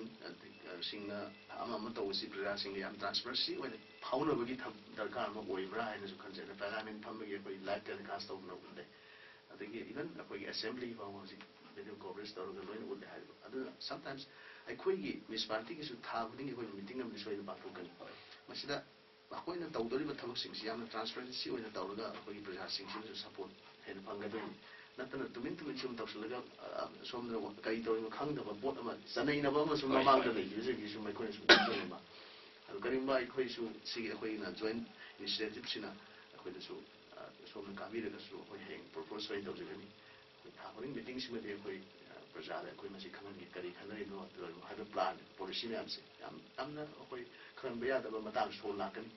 ꯁꯤꯡꯅ ꯑꯃ ꯑꯃ ꯇꯧꯕꯁꯤ ꯄ꯭ꯔꯖꯥꯁꯤꯡꯒ ꯌꯥꯝ ꯇ꯭ꯔꯥꯟꯁꯄꯔꯦꯟꯁꯤ ꯑꯣꯏꯅ ꯐꯥꯎꯅꯕꯒꯤ ꯊꯕ- ꯗꯔꯀꯥꯔ ꯑꯃ ꯑꯣꯏꯕ꯭ꯔꯥ ꯍꯥꯏꯅꯁꯨ ꯈꯟꯖꯩ꯫ ꯑꯗ ꯄꯥꯔꯂꯤꯌꯥꯃꯦꯟ ꯐꯝꯕꯒꯤ ꯑꯩꯈꯣꯏ ꯂꯥꯏꯚ ꯇꯦꯂꯤꯀꯥꯁ ꯇꯧꯗꯅ ꯎꯠꯂꯦ꯫ ꯑꯗꯒꯤ ꯏꯚꯟ ꯑꯩꯈꯣꯏꯒꯤ ꯑꯦꯁꯦꯝꯕ꯭ꯂꯤ ꯐꯥꯎꯕ ꯍꯧꯖꯤꯛ ꯚꯤꯗꯤꯑꯣ ꯀꯣꯚꯔꯦꯖ ꯇꯧꯔꯒ ꯂꯣꯏꯅ ꯎꯠꯂꯦ ꯍꯥꯏꯔꯤꯕ꯫ ꯑꯗꯨꯅ ꯁꯝꯇꯥꯏꯝꯁ ꯑꯩꯈꯣꯏꯒꯤ ꯃ꯭ꯌꯨꯅꯤꯁꯤꯄꯥꯂꯤꯇꯤꯒꯤꯁꯨ ꯊꯥ ꯈꯨꯗꯤꯡꯒꯤ ꯑꯩꯈꯣꯏꯅ ꯃꯤꯇꯤꯡ ꯑꯃꯗꯤ ꯁꯣꯏꯗꯅ ꯄꯥꯡꯊꯣꯛꯀꯅꯤ꯫ ꯃꯁꯤꯗ ꯑꯩꯈꯣꯏꯅ ꯇꯧꯗꯧꯔꯤꯕ ꯊꯕꯛꯁꯤꯡꯁꯤ ꯌꯥꯝꯅ ꯇ꯭ꯔꯥꯟꯁꯄꯔꯦꯟꯁꯤ ꯑꯣꯏꯅ ꯇꯧꯔꯒ ꯑꯩꯈꯣꯏꯒꯤ ꯄ꯭ꯔꯖꯥꯁꯤꯡꯁꯤꯅꯁꯨ ꯁꯄꯣꯔꯠ ꯍꯦꯟꯅ ꯐꯪꯒꯗꯣꯏꯅꯤ꯫ ꯅꯠꯇꯅ ꯇꯨꯃꯤꯟ ꯇꯨꯃꯤꯟ ꯁꯨꯝ ꯇꯧꯁꯤꯜꯂꯒ, ꯑ, ꯁꯣꯝꯗ ꯀꯔꯤ ꯇꯧꯔꯤꯅꯣ ꯈꯪꯗꯕ ꯄꯣꯠ ꯑꯃ, ꯆꯅꯩꯅꯕ ꯑꯃꯁꯨ ꯍꯣꯏ, ꯃꯃꯥꯡꯗ ꯍꯣꯏ꯫ ꯂꯩꯈꯤꯕꯁꯤꯡꯁꯤ ꯁꯨꯝ ꯑꯩꯈꯣꯏꯅ ꯁꯨꯝ ꯈꯪꯖꯅꯤꯡꯕ꯫ ꯑꯗꯨ ꯀꯔꯤꯒꯨꯝꯕ ꯑꯩꯈꯣꯏꯁꯨ ꯁꯤꯒꯤ ꯑꯩꯈꯣꯏꯅ ꯖꯣꯏꯟ ꯏꯅꯤꯁꯤꯌꯦꯇꯤꯚꯁꯤꯅ ꯑꯩꯈꯣꯏꯗꯁꯨ, ꯑ, ꯁꯣꯝꯅ ꯀꯥꯕꯤꯔꯒꯁꯨ ꯑꯩꯈꯣꯏ ꯍꯌꯦꯡ ꯄ꯭ꯔꯣꯄꯣꯁ ꯑꯣꯏꯅ ꯇꯧꯖꯒꯅꯤ꯫ ꯑꯩꯈꯣꯏ ꯊꯥ ꯈꯨꯗꯤꯡ ꯃꯤꯇꯤꯡꯁꯤꯃꯗꯤ ꯑꯩꯈꯣꯏ, ꯑ, ꯄ꯭ꯔꯖꯥꯗ ꯑꯩꯈꯣꯏ ꯃꯁꯤ ꯈꯪꯍꯟꯒꯦ, ꯀꯔꯤ ꯈꯟꯅꯔꯤꯅꯣ, ꯀꯩꯗꯧꯔꯤꯅꯣ ꯍꯥꯏꯕ ꯄ꯭ꯂꯥꯟ, ꯄꯣꯂꯤꯁꯤ ꯃꯌꯥꯝꯁꯦ ꯌꯥꯝ ꯌꯥꯝꯅ ꯑꯩꯈꯣꯏ ꯈꯪꯍꯟꯕ ꯌꯥꯗꯕ ꯃꯇꯥꯡ ꯁꯣ ꯂꯥꯛꯀꯅꯤ꯫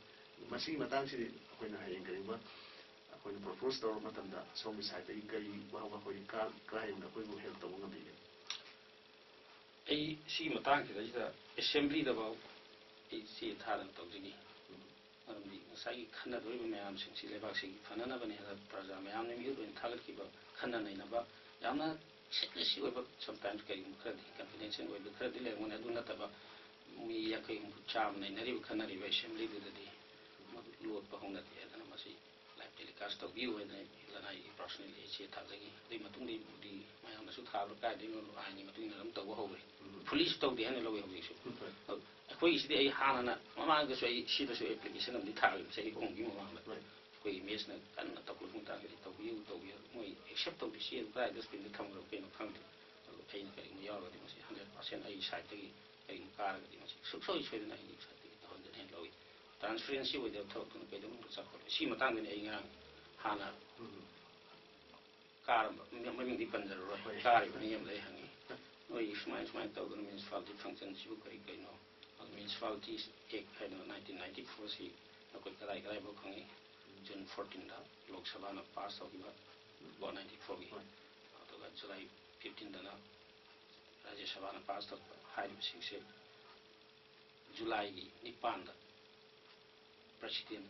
ꯃꯁꯤꯒꯤ ꯃꯇꯥꯡꯁꯤꯗꯤ ꯑꯩꯈꯣꯏꯅ ꯍꯌꯦꯡ ꯀꯔꯤꯒꯨꯝꯕ ꯑꯩꯈꯣꯏꯅ ꯄ꯭ꯔꯣꯄꯣꯁ ꯇꯧꯔꯛꯄ ꯃꯇꯝꯗ ꯁꯣꯝꯒꯤ ꯁꯥꯏꯠꯇꯒꯤ ꯀꯔꯤ ꯋꯥꯍꯧꯕ, ꯑꯩꯈꯣꯏꯒꯤ ꯀꯔꯥꯏ-, ꯀꯔꯥꯏ ꯍꯦꯟꯕ ꯑꯩꯈꯣꯏꯕꯨ ꯍꯦꯜꯞ ꯇꯧꯕ ꯉꯝꯕꯤꯒꯅꯤ? ꯑꯩ ꯁꯤꯒꯤ ꯃꯇꯥꯡꯁꯤꯗꯩꯁꯤꯗ ꯑꯦꯁꯦꯝꯕ꯭ꯂꯤꯗꯐꯥꯎ ꯑꯩ ꯆꯦ ꯊꯥꯗꯅ ꯇꯧꯖꯈꯤ꯫ ꯃꯔꯝꯗꯤ ꯉꯁꯥꯏꯒꯤ ꯈꯟꯅꯗꯣꯔꯤꯕ ꯃꯌꯥꯝꯁꯤꯡꯁꯤ ꯂꯩꯕꯥꯛꯁꯤꯒꯤ ꯐꯅꯅꯕꯅꯤ ꯍꯥꯏꯅ ꯄ꯭ꯔꯖꯥ ꯃꯌꯥꯝꯅ ꯃꯤꯍꯨꯠ ꯑꯣꯏꯅ ꯊꯥꯒꯠꯈꯤꯕ ꯈꯟꯅ ꯅꯩꯅꯕ ꯌꯥꯝꯅ ꯁꯦꯀ꯭ꯔꯦꯁꯤ ꯑꯣꯏꯕ, ꯁꯝꯇꯥꯏꯝꯁ ꯀꯔꯤꯒꯨꯝꯕ ꯈꯔꯗꯤ ꯀꯟꯐꯤꯗꯦꯟꯁꯤꯌꯦꯜ ꯑꯣꯏꯕ ꯈꯔꯗꯤ ꯂꯩꯔꯝꯒꯅꯤ꯫ ꯑꯗꯨ ꯅꯠꯇꯕ ꯃꯤ ꯌꯥꯡꯈꯩ ꯍꯨꯝꯐꯨ ꯆꯥꯝꯃ ꯅꯩꯅꯔꯤꯕ ꯈꯟꯅꯔꯤꯕ ꯑꯦꯁꯦꯝꯕ꯭ꯂꯤꯗꯨꯗꯗꯤ ꯃꯗꯨ ꯂꯣꯠꯄ ꯍꯧꯅꯗꯦ꯫ ꯑꯗꯨꯅ ꯃꯁꯤ ꯂꯥꯏꯚ ꯇꯦꯂꯤꯀꯥꯁ ꯇꯧꯕꯤꯌꯨ ꯍꯥꯏꯅ ꯑꯩ ꯂꯅꯥꯏꯒꯤ ꯄꯥꯔꯁꯣꯅꯦꯜꯂꯤ ꯑꯩ ꯆꯦ ꯊꯥꯖꯈꯤ꯫ ꯑꯗꯨꯒꯤ ꯃꯇꯨꯡꯗꯒꯤꯕꯨꯗꯤ ꯃꯌꯥꯝꯅꯁꯨ ꯊꯥꯕ꯭ꯔꯥ ꯀꯥꯏꯗꯩꯅꯣ ꯑꯥꯏꯟꯒꯤ ꯃꯇꯨꯡ ꯏꯟꯅ ꯑꯗꯨꯝ ꯇꯧꯕ ꯍꯧꯔꯦ꯫ ꯎꯝ꯫ ꯐꯨꯜꯂꯤꯁꯨ ꯇꯧꯗꯦ ꯍꯥꯏꯅ ꯂꯧꯋꯤ ꯍꯧꯖꯤꯛꯁꯨ꯫ ꯎꯝ, ꯍꯣꯏ꯫ ꯑꯗꯣ ꯑꯩꯈꯣꯏꯒꯤꯁꯤꯗꯤ ꯑꯩ ꯍꯥꯟꯅꯅ ꯃꯃꯥꯡꯗꯁꯨ ꯑꯩ ꯁꯤꯗꯁꯨ ꯑꯦꯄ꯭ꯂꯤꯀꯦꯁꯟ ꯑꯃꯗꯤ ꯊꯥꯈꯤꯕꯅꯤ ꯆꯍꯤ ꯑꯍꯨꯝꯒꯤ ꯃꯃꯥꯡꯗ꯫ ꯍꯣꯏ꯫ ꯑꯩꯈꯣꯏꯒꯤ ꯃꯦꯁꯅ ꯀꯟꯅ ꯇꯧꯈꯠꯂꯛꯄ ꯃꯇꯥꯡꯗꯗꯤ ꯇꯧꯕꯤꯌꯨ, ꯇꯧꯕꯤꯌꯨ, ꯃꯣꯏ ꯑꯦꯛꯁꯦꯞ ꯇꯧꯗꯦ, ꯆꯦ ꯑꯗꯨ ꯀꯗꯥꯏꯗ ꯗꯁꯕꯤꯟꯗ ꯊꯝꯈ꯭ꯔꯕ ꯀꯩꯅꯣ ꯈꯪꯗꯦ꯫ ꯑꯗꯣ ꯑꯩꯅ ꯀꯔꯤꯒꯨꯝꯕ ꯌꯥꯎꯔꯒꯗꯤ ꯃꯁꯤ ꯍꯟꯗ꯭ꯔꯦꯠ ꯄꯥꯔꯁꯦꯟ ꯑꯩꯒꯤ ꯁꯥꯏꯠꯇꯒꯤ ꯀꯔꯤꯒꯨꯝꯕ ꯀꯥꯔꯒꯗꯤ ꯃꯁꯤ ꯁꯨꯡꯁꯣꯏ ꯁꯣꯏꯗꯅ ꯑꯩꯒꯤ ꯁꯥꯏꯠꯇꯒꯤ ꯇꯧꯍꯟꯒꯅꯤ ꯍꯥꯏꯅ ꯂꯧꯏ꯫ ꯇ꯭ꯔꯥꯟꯁꯄꯦꯔꯦꯟꯁꯤ ꯑꯣꯏꯗꯕ ꯊꯕꯛꯇꯨꯅ ꯀꯩꯗꯧꯅꯨꯡꯗ ꯆꯠꯈ꯭ꯔꯣꯏ꯫ ꯁꯤ ꯃꯇꯥꯡꯗꯅꯤ ꯑꯩ ꯉꯔꯥꯡ ꯍꯥꯟꯅ ꯎꯝ꯫ ꯀꯥꯔꯝꯕ, ꯃꯤ-, ꯃꯃꯤꯡꯗꯤ ꯄꯟꯖꯔꯔꯣꯏ, ꯍꯣꯏ꯫ ꯀꯥꯔꯤꯕ ꯃꯤ ꯑꯃꯗ ꯑꯩ ꯍꯪꯉꯤ, "ꯅꯣꯏ ꯁꯨꯃꯥꯏꯅ ꯁꯨꯃꯥꯏꯅ ꯇꯧꯗꯅ ꯃ꯭ꯌꯨꯅꯤꯁꯤꯄꯥꯂꯤꯇꯤ ꯐꯪꯁꯟꯁꯤꯕꯨ ꯀꯔꯤ ꯀꯩꯅꯣ?" ꯑꯗꯨ ꯃ꯭ꯌꯨꯅꯤꯁꯤꯄꯥꯂꯤꯇꯤ ꯑꯦꯛ ꯍꯥꯏꯗꯅ ꯅꯥꯏꯟꯇꯤꯟ ꯅꯥꯏꯟꯇꯤ ꯐꯣꯔꯁꯤ ꯑꯩꯈꯣꯏ ꯀꯗꯥꯏ ꯀꯗꯥꯏꯐꯥꯎ ꯈꯪꯉꯤ? ꯖꯨꯟ ꯐꯣꯔꯇꯤꯟꯗ ꯂꯣꯛ ꯁꯚꯥꯅ ꯄꯥꯁ ꯇꯧꯈꯤꯕ, ꯂꯣ ꯅꯥꯏꯟꯇꯤ ꯐꯣꯔꯒꯤ꯫ ꯍꯣꯏ꯫ ꯑꯗꯨꯒ ꯖꯨꯂꯥꯏ ꯐꯤꯐꯇꯤꯟꯗꯅ ꯔꯥꯖ꯭ꯌ ꯁꯚꯥꯅ ꯄꯥꯁ ꯇꯧꯈꯤꯕ꯫ ꯍꯥꯏꯔꯤꯕꯁꯤꯡꯁꯦ ꯖꯨꯂꯥꯏꯒꯤ ꯅꯤꯄꯥꯟꯗ ꯄ꯭ꯔꯁꯤꯗꯦꯟ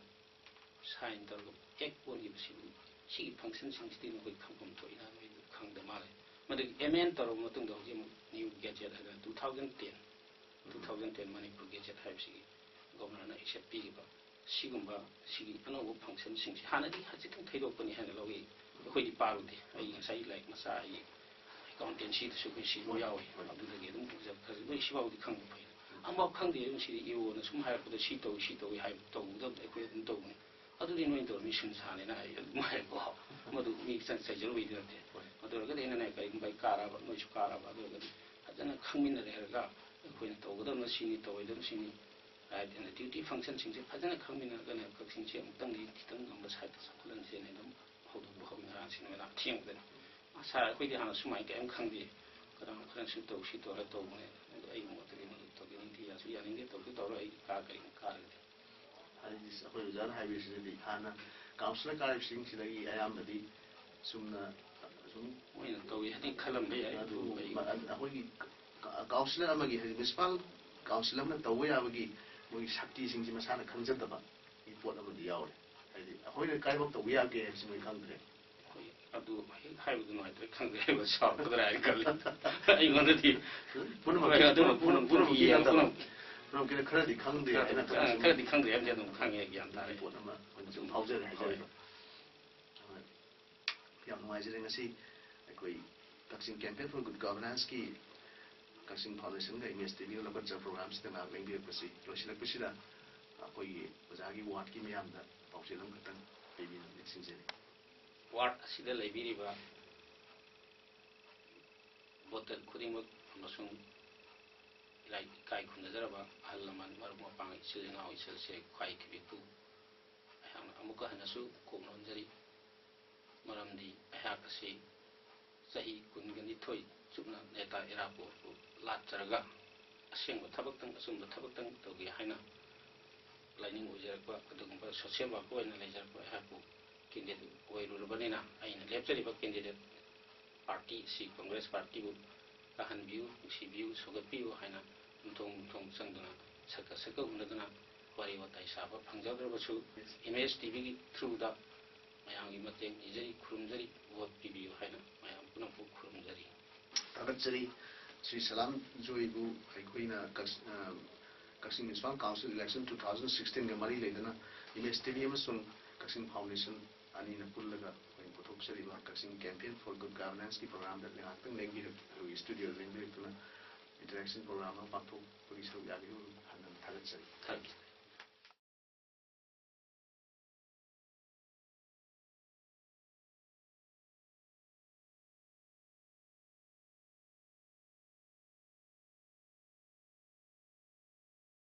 ꯁꯥꯏꯟ ꯇꯧꯔꯒ ꯑꯦꯛ ꯑꯣꯟꯈꯤꯕꯁꯤꯕꯨ ꯁꯤꯒꯤ ꯐꯪꯁꯟꯁꯤꯡꯁꯤꯗꯤ ꯅꯈꯣꯏ ꯈꯪꯐꯝ ꯊꯣꯛꯏꯅ ꯅꯣꯏ ꯈꯪꯗ ꯃꯥꯜꯂꯦ꯫ ꯃꯗꯨꯒꯤ ꯑꯦꯃꯦꯟ ꯇꯧꯔꯕ ꯃꯇꯨꯡꯗ ꯍꯧꯖꯤꯛ ꯑꯃꯨꯛ ꯅ꯭ꯌꯨ ꯒꯦꯖꯦꯠ ꯍꯥꯏꯗꯅ two thousand ten, two thousand ten Manipur gadget ꯍꯥꯏꯕꯁꯤꯒꯤ ꯒꯣꯕꯔꯅꯔꯅ ꯑꯦꯛꯁꯦꯞ ꯄꯤꯈꯤꯕ ꯁꯤꯒꯨꯝꯕ ꯁꯤꯒꯤ ꯑꯅꯧꯕ ꯐꯪꯁꯟꯁꯤꯡꯁꯤ ꯍꯥꯟꯅꯗꯤ ꯈꯖꯤꯛꯇꯪ ꯊꯩꯗꯣꯛꯄꯅꯤ ꯍꯥꯏꯅ ꯂꯧꯏ꯫ ꯑꯩꯈꯣꯏꯗꯤ ꯄꯥꯔꯨꯗꯦ꯫ ꯑꯩ ꯉꯁꯥꯏ ꯂꯥꯏꯔꯤꯛ ꯃꯆꯥ ꯑꯩ ꯑꯦꯀꯥꯎꯟꯇꯦꯟꯁꯤꯗꯁꯨ ꯑꯩꯈꯣꯏ ꯁꯤ ꯑꯗꯨꯝ ꯌꯥꯎꯏ꯫ ꯑꯗꯨꯗꯒꯤ ꯑꯗꯨꯝ ꯎꯖꯕ ꯈꯔ ꯅꯣꯏ ꯁꯤꯐꯥꯎꯗꯤ ꯈꯪꯕ ꯐꯩ꯫ ꯑꯃꯐꯥꯎ ꯈꯪꯗꯦ꯫ ꯑꯗꯨꯝ ꯁꯤꯗ ꯏ ꯑꯣꯅ ꯁꯨꯝ ꯍꯥꯏꯔꯛꯄꯗ ꯁꯤ ꯇꯧꯏ ꯁꯤ ꯇꯧꯏ ꯍꯥꯏꯕ ꯇꯧꯒꯗꯕꯗꯤ ꯑꯩꯈꯣꯏ ꯑꯗꯨꯝ ꯇꯧꯕꯅꯤ꯫ ꯑꯗꯨꯗꯤ ꯅꯣꯏꯅ ꯇꯧꯔꯝꯃꯤ ꯁꯨꯝ ꯁꯥꯅꯤꯅ ꯍꯥꯏ ꯑꯗꯨꯝ ꯍꯥꯏꯀꯣ꯫ ꯃꯗꯨ ꯃꯤ ꯆꯪ ꯆꯩꯖꯔꯨꯕꯩꯗꯤ ꯅꯠꯇꯦ꯫ ꯑꯗꯨ ꯑꯣꯏꯔꯒꯗꯤ ꯑꯩꯅꯅꯦ ꯀꯔꯤꯒꯨꯝꯕ ꯑꯩ ꯀꯥꯔꯛꯑꯕ ꯅꯣꯏꯁꯨ ꯀꯥꯔꯛꯑꯕ ꯑꯗꯨ ꯑꯣꯏꯔꯒꯗꯤ ꯐꯖꯅ ꯈꯪꯃꯤꯟꯅꯔꯦ ꯍꯥꯏꯔꯒ ꯑꯩꯈꯣꯏꯅ ꯇꯧꯒꯗꯕꯅ ꯁꯤꯅꯤ ꯇꯧꯔꯣꯏꯗꯕꯅ ꯁꯤꯅꯤ꯫ ꯔꯥꯏꯠ ꯑꯦꯟ ꯗ꯭ꯌꯨꯇꯤ ꯐꯪꯁꯟꯁꯤꯡꯁꯦ ꯐꯖꯅ ꯈꯪꯃꯤꯟꯅꯔꯒꯅꯦ ꯀꯛꯆꯤꯡꯁꯦ ꯑꯃꯨꯛꯇꯪꯗꯤ ꯈꯤꯇꯪ ꯉꯝꯕ ꯁꯥꯏꯠꯇ ꯆꯥꯎꯈꯠꯍꯟꯁꯦꯅ ꯑꯗꯨꯝ ꯍꯧꯗꯣꯛꯄ ꯍꯧꯋꯤ ꯉꯔꯥꯡꯁꯤ ꯅꯨꯃꯤꯗꯥꯡ ꯑꯊꯦꯡꯕꯗꯅꯤ꯫ ꯁꯥꯔ ꯑꯩꯈꯣꯏꯗꯤ ꯍꯥꯟꯅ ꯁꯨꯃꯥꯏꯅ ꯀꯔꯤꯝ ꯈꯪꯗꯦ꯫ ꯀꯅꯥ ꯈꯔꯅꯁꯨ ꯇꯧꯁꯤ ꯇꯧꯔ ꯇꯧꯕꯅꯦ꯫ ꯑꯗꯣ ꯑꯩꯒꯤ ꯃꯣꯠꯇꯗꯤ ꯃꯗꯨ ꯇꯧꯕꯤꯅꯤꯡꯗꯦ, ꯌꯥꯁꯨ ꯌꯥꯅꯤꯡꯗꯦ, ꯇꯧꯁꯨ ꯇꯧꯔꯣꯏ꯫ ꯑꯩ ꯀꯥ ꯀꯔꯤꯅ ꯀꯥꯔꯒꯗꯤ ꯍꯥꯏꯗꯤ ꯑꯩꯈꯣꯏ ꯑꯣꯖꯥꯅ ꯍꯥꯏꯕꯤꯔꯤꯁꯤꯗꯗꯤ ꯍꯥꯟꯅ ꯀꯥꯎꯟꯁꯤꯜꯗ ꯀꯥꯔꯤꯕꯁꯤꯡꯁꯤꯗꯒꯤ ꯑꯌꯥꯝꯕꯗꯤ ꯆꯨꯝꯅ ꯁꯨꯝ ꯃꯣꯏꯅ ꯇꯧꯏ ꯍꯥꯏꯗꯤ ꯈꯜꯂꯝꯕ ꯌꯥꯏ꯫ ꯑꯗꯨ ꯑꯗꯨ ꯑꯩ ꯑꯩꯈꯣꯏꯒꯤ ꯀꯥꯎꯟꯁꯤꯂꯔ ꯑꯃꯒꯤ, ꯍꯥꯏꯗꯤ ꯃ꯭ꯌꯨꯅꯤꯁꯤꯄꯥꯜ ꯀꯥꯎꯟꯁꯤꯜ ꯑꯃꯅ ꯇꯧꯕ ꯌꯥꯕꯒꯤ ꯃꯣꯏꯒꯤ ꯁꯛꯇꯤꯁꯤꯡꯁꯤ ꯃꯁꯥꯅ ꯈꯪꯖꯗꯕ ꯄꯣꯠ ꯑꯃꯗꯤ ꯌꯥꯎꯔꯦ꯫ ꯍꯥꯏꯗꯤ ꯑꯩꯈꯣꯏꯅ ꯀꯥꯏꯐꯥꯎ ꯇꯧꯕ ꯌꯥꯒꯦ ꯍꯥꯏꯕꯁꯤ ꯃꯣꯏ ꯈꯪꯗ꯭ꯔꯦ꯫ ꯑꯩꯈꯣꯏ ꯑꯗꯨ ꯍꯦꯛ ꯍꯥꯏꯕꯗꯨ ꯅꯨꯡꯉꯥꯏꯇ꯭ꯔꯦ, ꯈꯪꯗꯦ ꯍꯥꯏꯕ ꯁꯥꯎꯔꯛꯀꯗ꯭ꯔꯥ ꯍꯥꯏꯅ ꯈꯜꯂꯤ꯫ ꯑꯩꯉꯣꯟꯗꯗꯤ ꯄꯨꯝꯅꯃꯛꯀꯤ ꯍꯣꯏ, ꯑꯗꯨꯃꯛ ꯄꯨꯝꯅꯃꯛ- ꯄꯨꯝꯅꯃꯛꯀꯤ ꯄꯨꯝꯅꯃꯛꯀꯤ ꯌꯦꯡꯕ ꯅꯠꯇꯕ꯫ ꯄꯨꯝꯅꯃꯛ ꯄꯨꯝꯅꯃꯛꯀꯤꯅ ꯈꯔꯗꯤ ꯈꯪꯗꯦ ꯍꯥꯏꯅ ꯈꯔ- ꯈꯔꯗꯤ ꯈꯪꯗꯦ ꯍꯥꯏꯕꯗꯤ ꯑꯗꯨꯝ ꯈꯪꯉꯦ, ꯒ꯭ꯌꯥꯟ ꯇꯥꯔꯦ꯫ ꯄꯣꯠ ꯑꯃ ꯑꯩꯈꯣꯏꯅ ꯁꯨꯝ ꯐꯥꯎꯖꯔꯦ ꯍꯥꯏꯖꯔꯤꯕ꯫ ꯌꯥꯝ ꯅꯨꯡꯉꯥꯏꯖꯔꯦ ꯉꯁꯤ ꯑꯩꯈꯣꯏ ꯀꯛꯆꯤꯡ Campaign for Good Governanceꯀꯤ ꯀꯛꯆꯤꯡ Foundationꯒ ꯏꯃꯦꯖ ꯇꯤꯚꯤꯒ ꯂꯧꯈꯠꯆꯕ ꯄ꯭ꯔꯣꯒ꯭ꯔꯥꯝꯁꯤꯗ ꯉꯥꯏꯍꯥꯛ ꯂꯦꯡꯕꯤꯔꯛꯄꯁꯤ ꯂꯣꯏꯁꯤꯜꯂꯛꯄꯁꯤꯗ ꯑꯩꯈꯣꯏꯒꯤ ꯑꯣꯖꯥꯒꯤ ꯋꯥꯔꯗꯀꯤ ꯃꯤꯌꯥꯝꯗ ꯄꯥꯎꯖꯦꯜ ꯑꯃꯈꯛꯇꯪ ꯄꯤꯕꯤꯅꯕ ꯅꯤꯡꯁꯤꯡꯖꯔꯤ꯫ ꯋꯥꯔꯗ ꯑꯁꯤꯗ ꯂꯩꯕꯤꯔꯤꯕ ꯚꯣꯇꯔ ꯈꯨꯗꯤꯡꯃꯛ ꯑꯃꯁꯨꯡ ꯏꯔꯥꯏ ꯏꯀꯥꯏ ꯈꯨꯝꯅꯖꯔꯕ ꯑꯍꯜ ꯂꯃꯟ, ꯃꯔꯨꯞ ꯃꯄꯥꯡ, ꯏꯆꯤꯜ ꯏꯅꯥꯎ, ꯏꯆꯜꯁꯦ ꯈ꯭ꯋꯥꯏ ꯈꯤꯕꯤꯛꯄꯨ ꯑꯩꯍꯥꯛꯅ ꯑꯃꯨꯛꯀ ꯍꯟꯅꯁꯨ ꯀꯣꯛ ꯅꯣꯟꯖꯔꯤ꯫ ꯃꯔꯝꯗꯤ ꯑꯩꯍꯥꯛ ꯑꯁꯤ ꯆꯍꯤ ꯀꯨꯟꯒ ꯅꯤꯊꯣꯏ ꯆꯨꯞꯅ ꯅꯦꯇꯥ ꯏꯔꯥꯕꯣꯠꯄꯨ ꯂꯥꯠꯆꯔꯒ ꯑꯁꯦꯡꯕ ꯊꯕꯛꯇꯪ, ꯑꯆꯨꯝꯕ ꯊꯕꯛꯇꯪ ꯇꯧꯒꯦ ꯍꯥꯏꯅ ꯂꯥꯏꯅꯤꯡ ꯑꯣꯏꯖꯔꯛꯄ, ꯑꯗꯨꯒꯨꯝꯕ social worker ꯑꯣꯏꯅ ꯂꯩꯖꯔꯛꯄ ꯑꯩꯍꯥꯛꯄꯨ candidate ꯑꯣꯏꯔꯨꯔꯕꯅꯤꯅ, ꯑꯩꯅ ꯂꯦꯞꯆꯔꯤꯕ candidate party ꯑꯁꯤ Congress partyꯕꯨ ꯀꯥꯍꯟꯕꯤꯌꯨ, ꯅꯨꯡꯁꯤꯕꯤꯌꯨ, ꯁꯧꯒꯠꯄꯤꯌꯨ ꯍꯥꯏꯅ ꯌꯨꯝꯊꯣꯡ ꯌꯨꯝꯊꯣꯡ ꯆꯪꯗꯨꯅ, ꯁꯛꯀ ꯁꯛꯀ ꯎꯅꯗꯨꯅ ꯋꯥꯔꯤ ꯋꯥꯇꯥꯏ ꯁꯥꯕ ꯐꯪꯖꯗ꯭ꯔꯕꯁꯨ, ꯏꯃꯦꯖ ꯇꯤꯚꯤꯒꯤ throughꯗ ꯃꯌꯥꯝꯒꯤ ꯃꯇꯦꯡ ꯅꯤꯖꯔꯤ, ꯈꯨꯔꯨꯝꯖꯔꯤ, ꯚꯣꯠ ꯄꯤꯕꯤꯌꯨ ꯍꯥꯏꯅ ꯃꯌꯥꯝ ꯄꯨꯝꯅꯃꯛꯄꯨ ꯈꯨꯔꯨꯝꯖꯔꯤ꯫ ꯊꯥꯒꯠꯆꯔꯤ꯫ ꯁ꯭ꯔꯤ ꯁꯂꯥꯝ ꯖꯣꯏꯕꯨ ꯑꯩꯈꯣꯏꯅ ꯀꯛ-, ꯑ, ꯀꯛꯆꯤꯡ Municipal Council election two thousand sixteenꯒ ꯃꯔꯤ ꯂꯩꯅꯅ ꯏꯃꯦꯖ ꯇꯤꯚꯤ ꯑꯃꯁꯨꯡ ꯀꯛꯆꯤꯡ Foundation ꯑꯅꯤꯅ ꯄꯨꯜꯂꯒ ꯑꯩꯈꯣꯏꯅ ꯄꯨꯊꯣꯛꯆꯔꯤꯕ ꯀꯛꯆꯤꯡ Campaign for Good Governanceꯀꯤ ꯄ꯭ꯔꯣꯒ꯭ꯔꯥꯝꯗ ꯉꯥꯏꯍꯥꯛꯇꯪ ꯂꯦꯡꯕꯤꯔꯛ-, ꯑꯩꯈꯣꯏꯒꯤ ꯁ꯭ꯇꯨꯗꯤꯑꯣꯗ ꯂꯦꯡꯕꯤꯔꯛꯇꯨꯅ interaction ꯄ꯭ꯔꯣꯒ꯭ꯔꯥꯝ ꯑꯃ ꯄꯥꯡꯊꯣꯛꯄꯒꯤ ꯁꯔꯨꯛ ꯌꯥꯕꯤꯔꯤꯕ ꯍꯟꯅ ꯊꯥꯒꯠꯆꯔꯤ꯫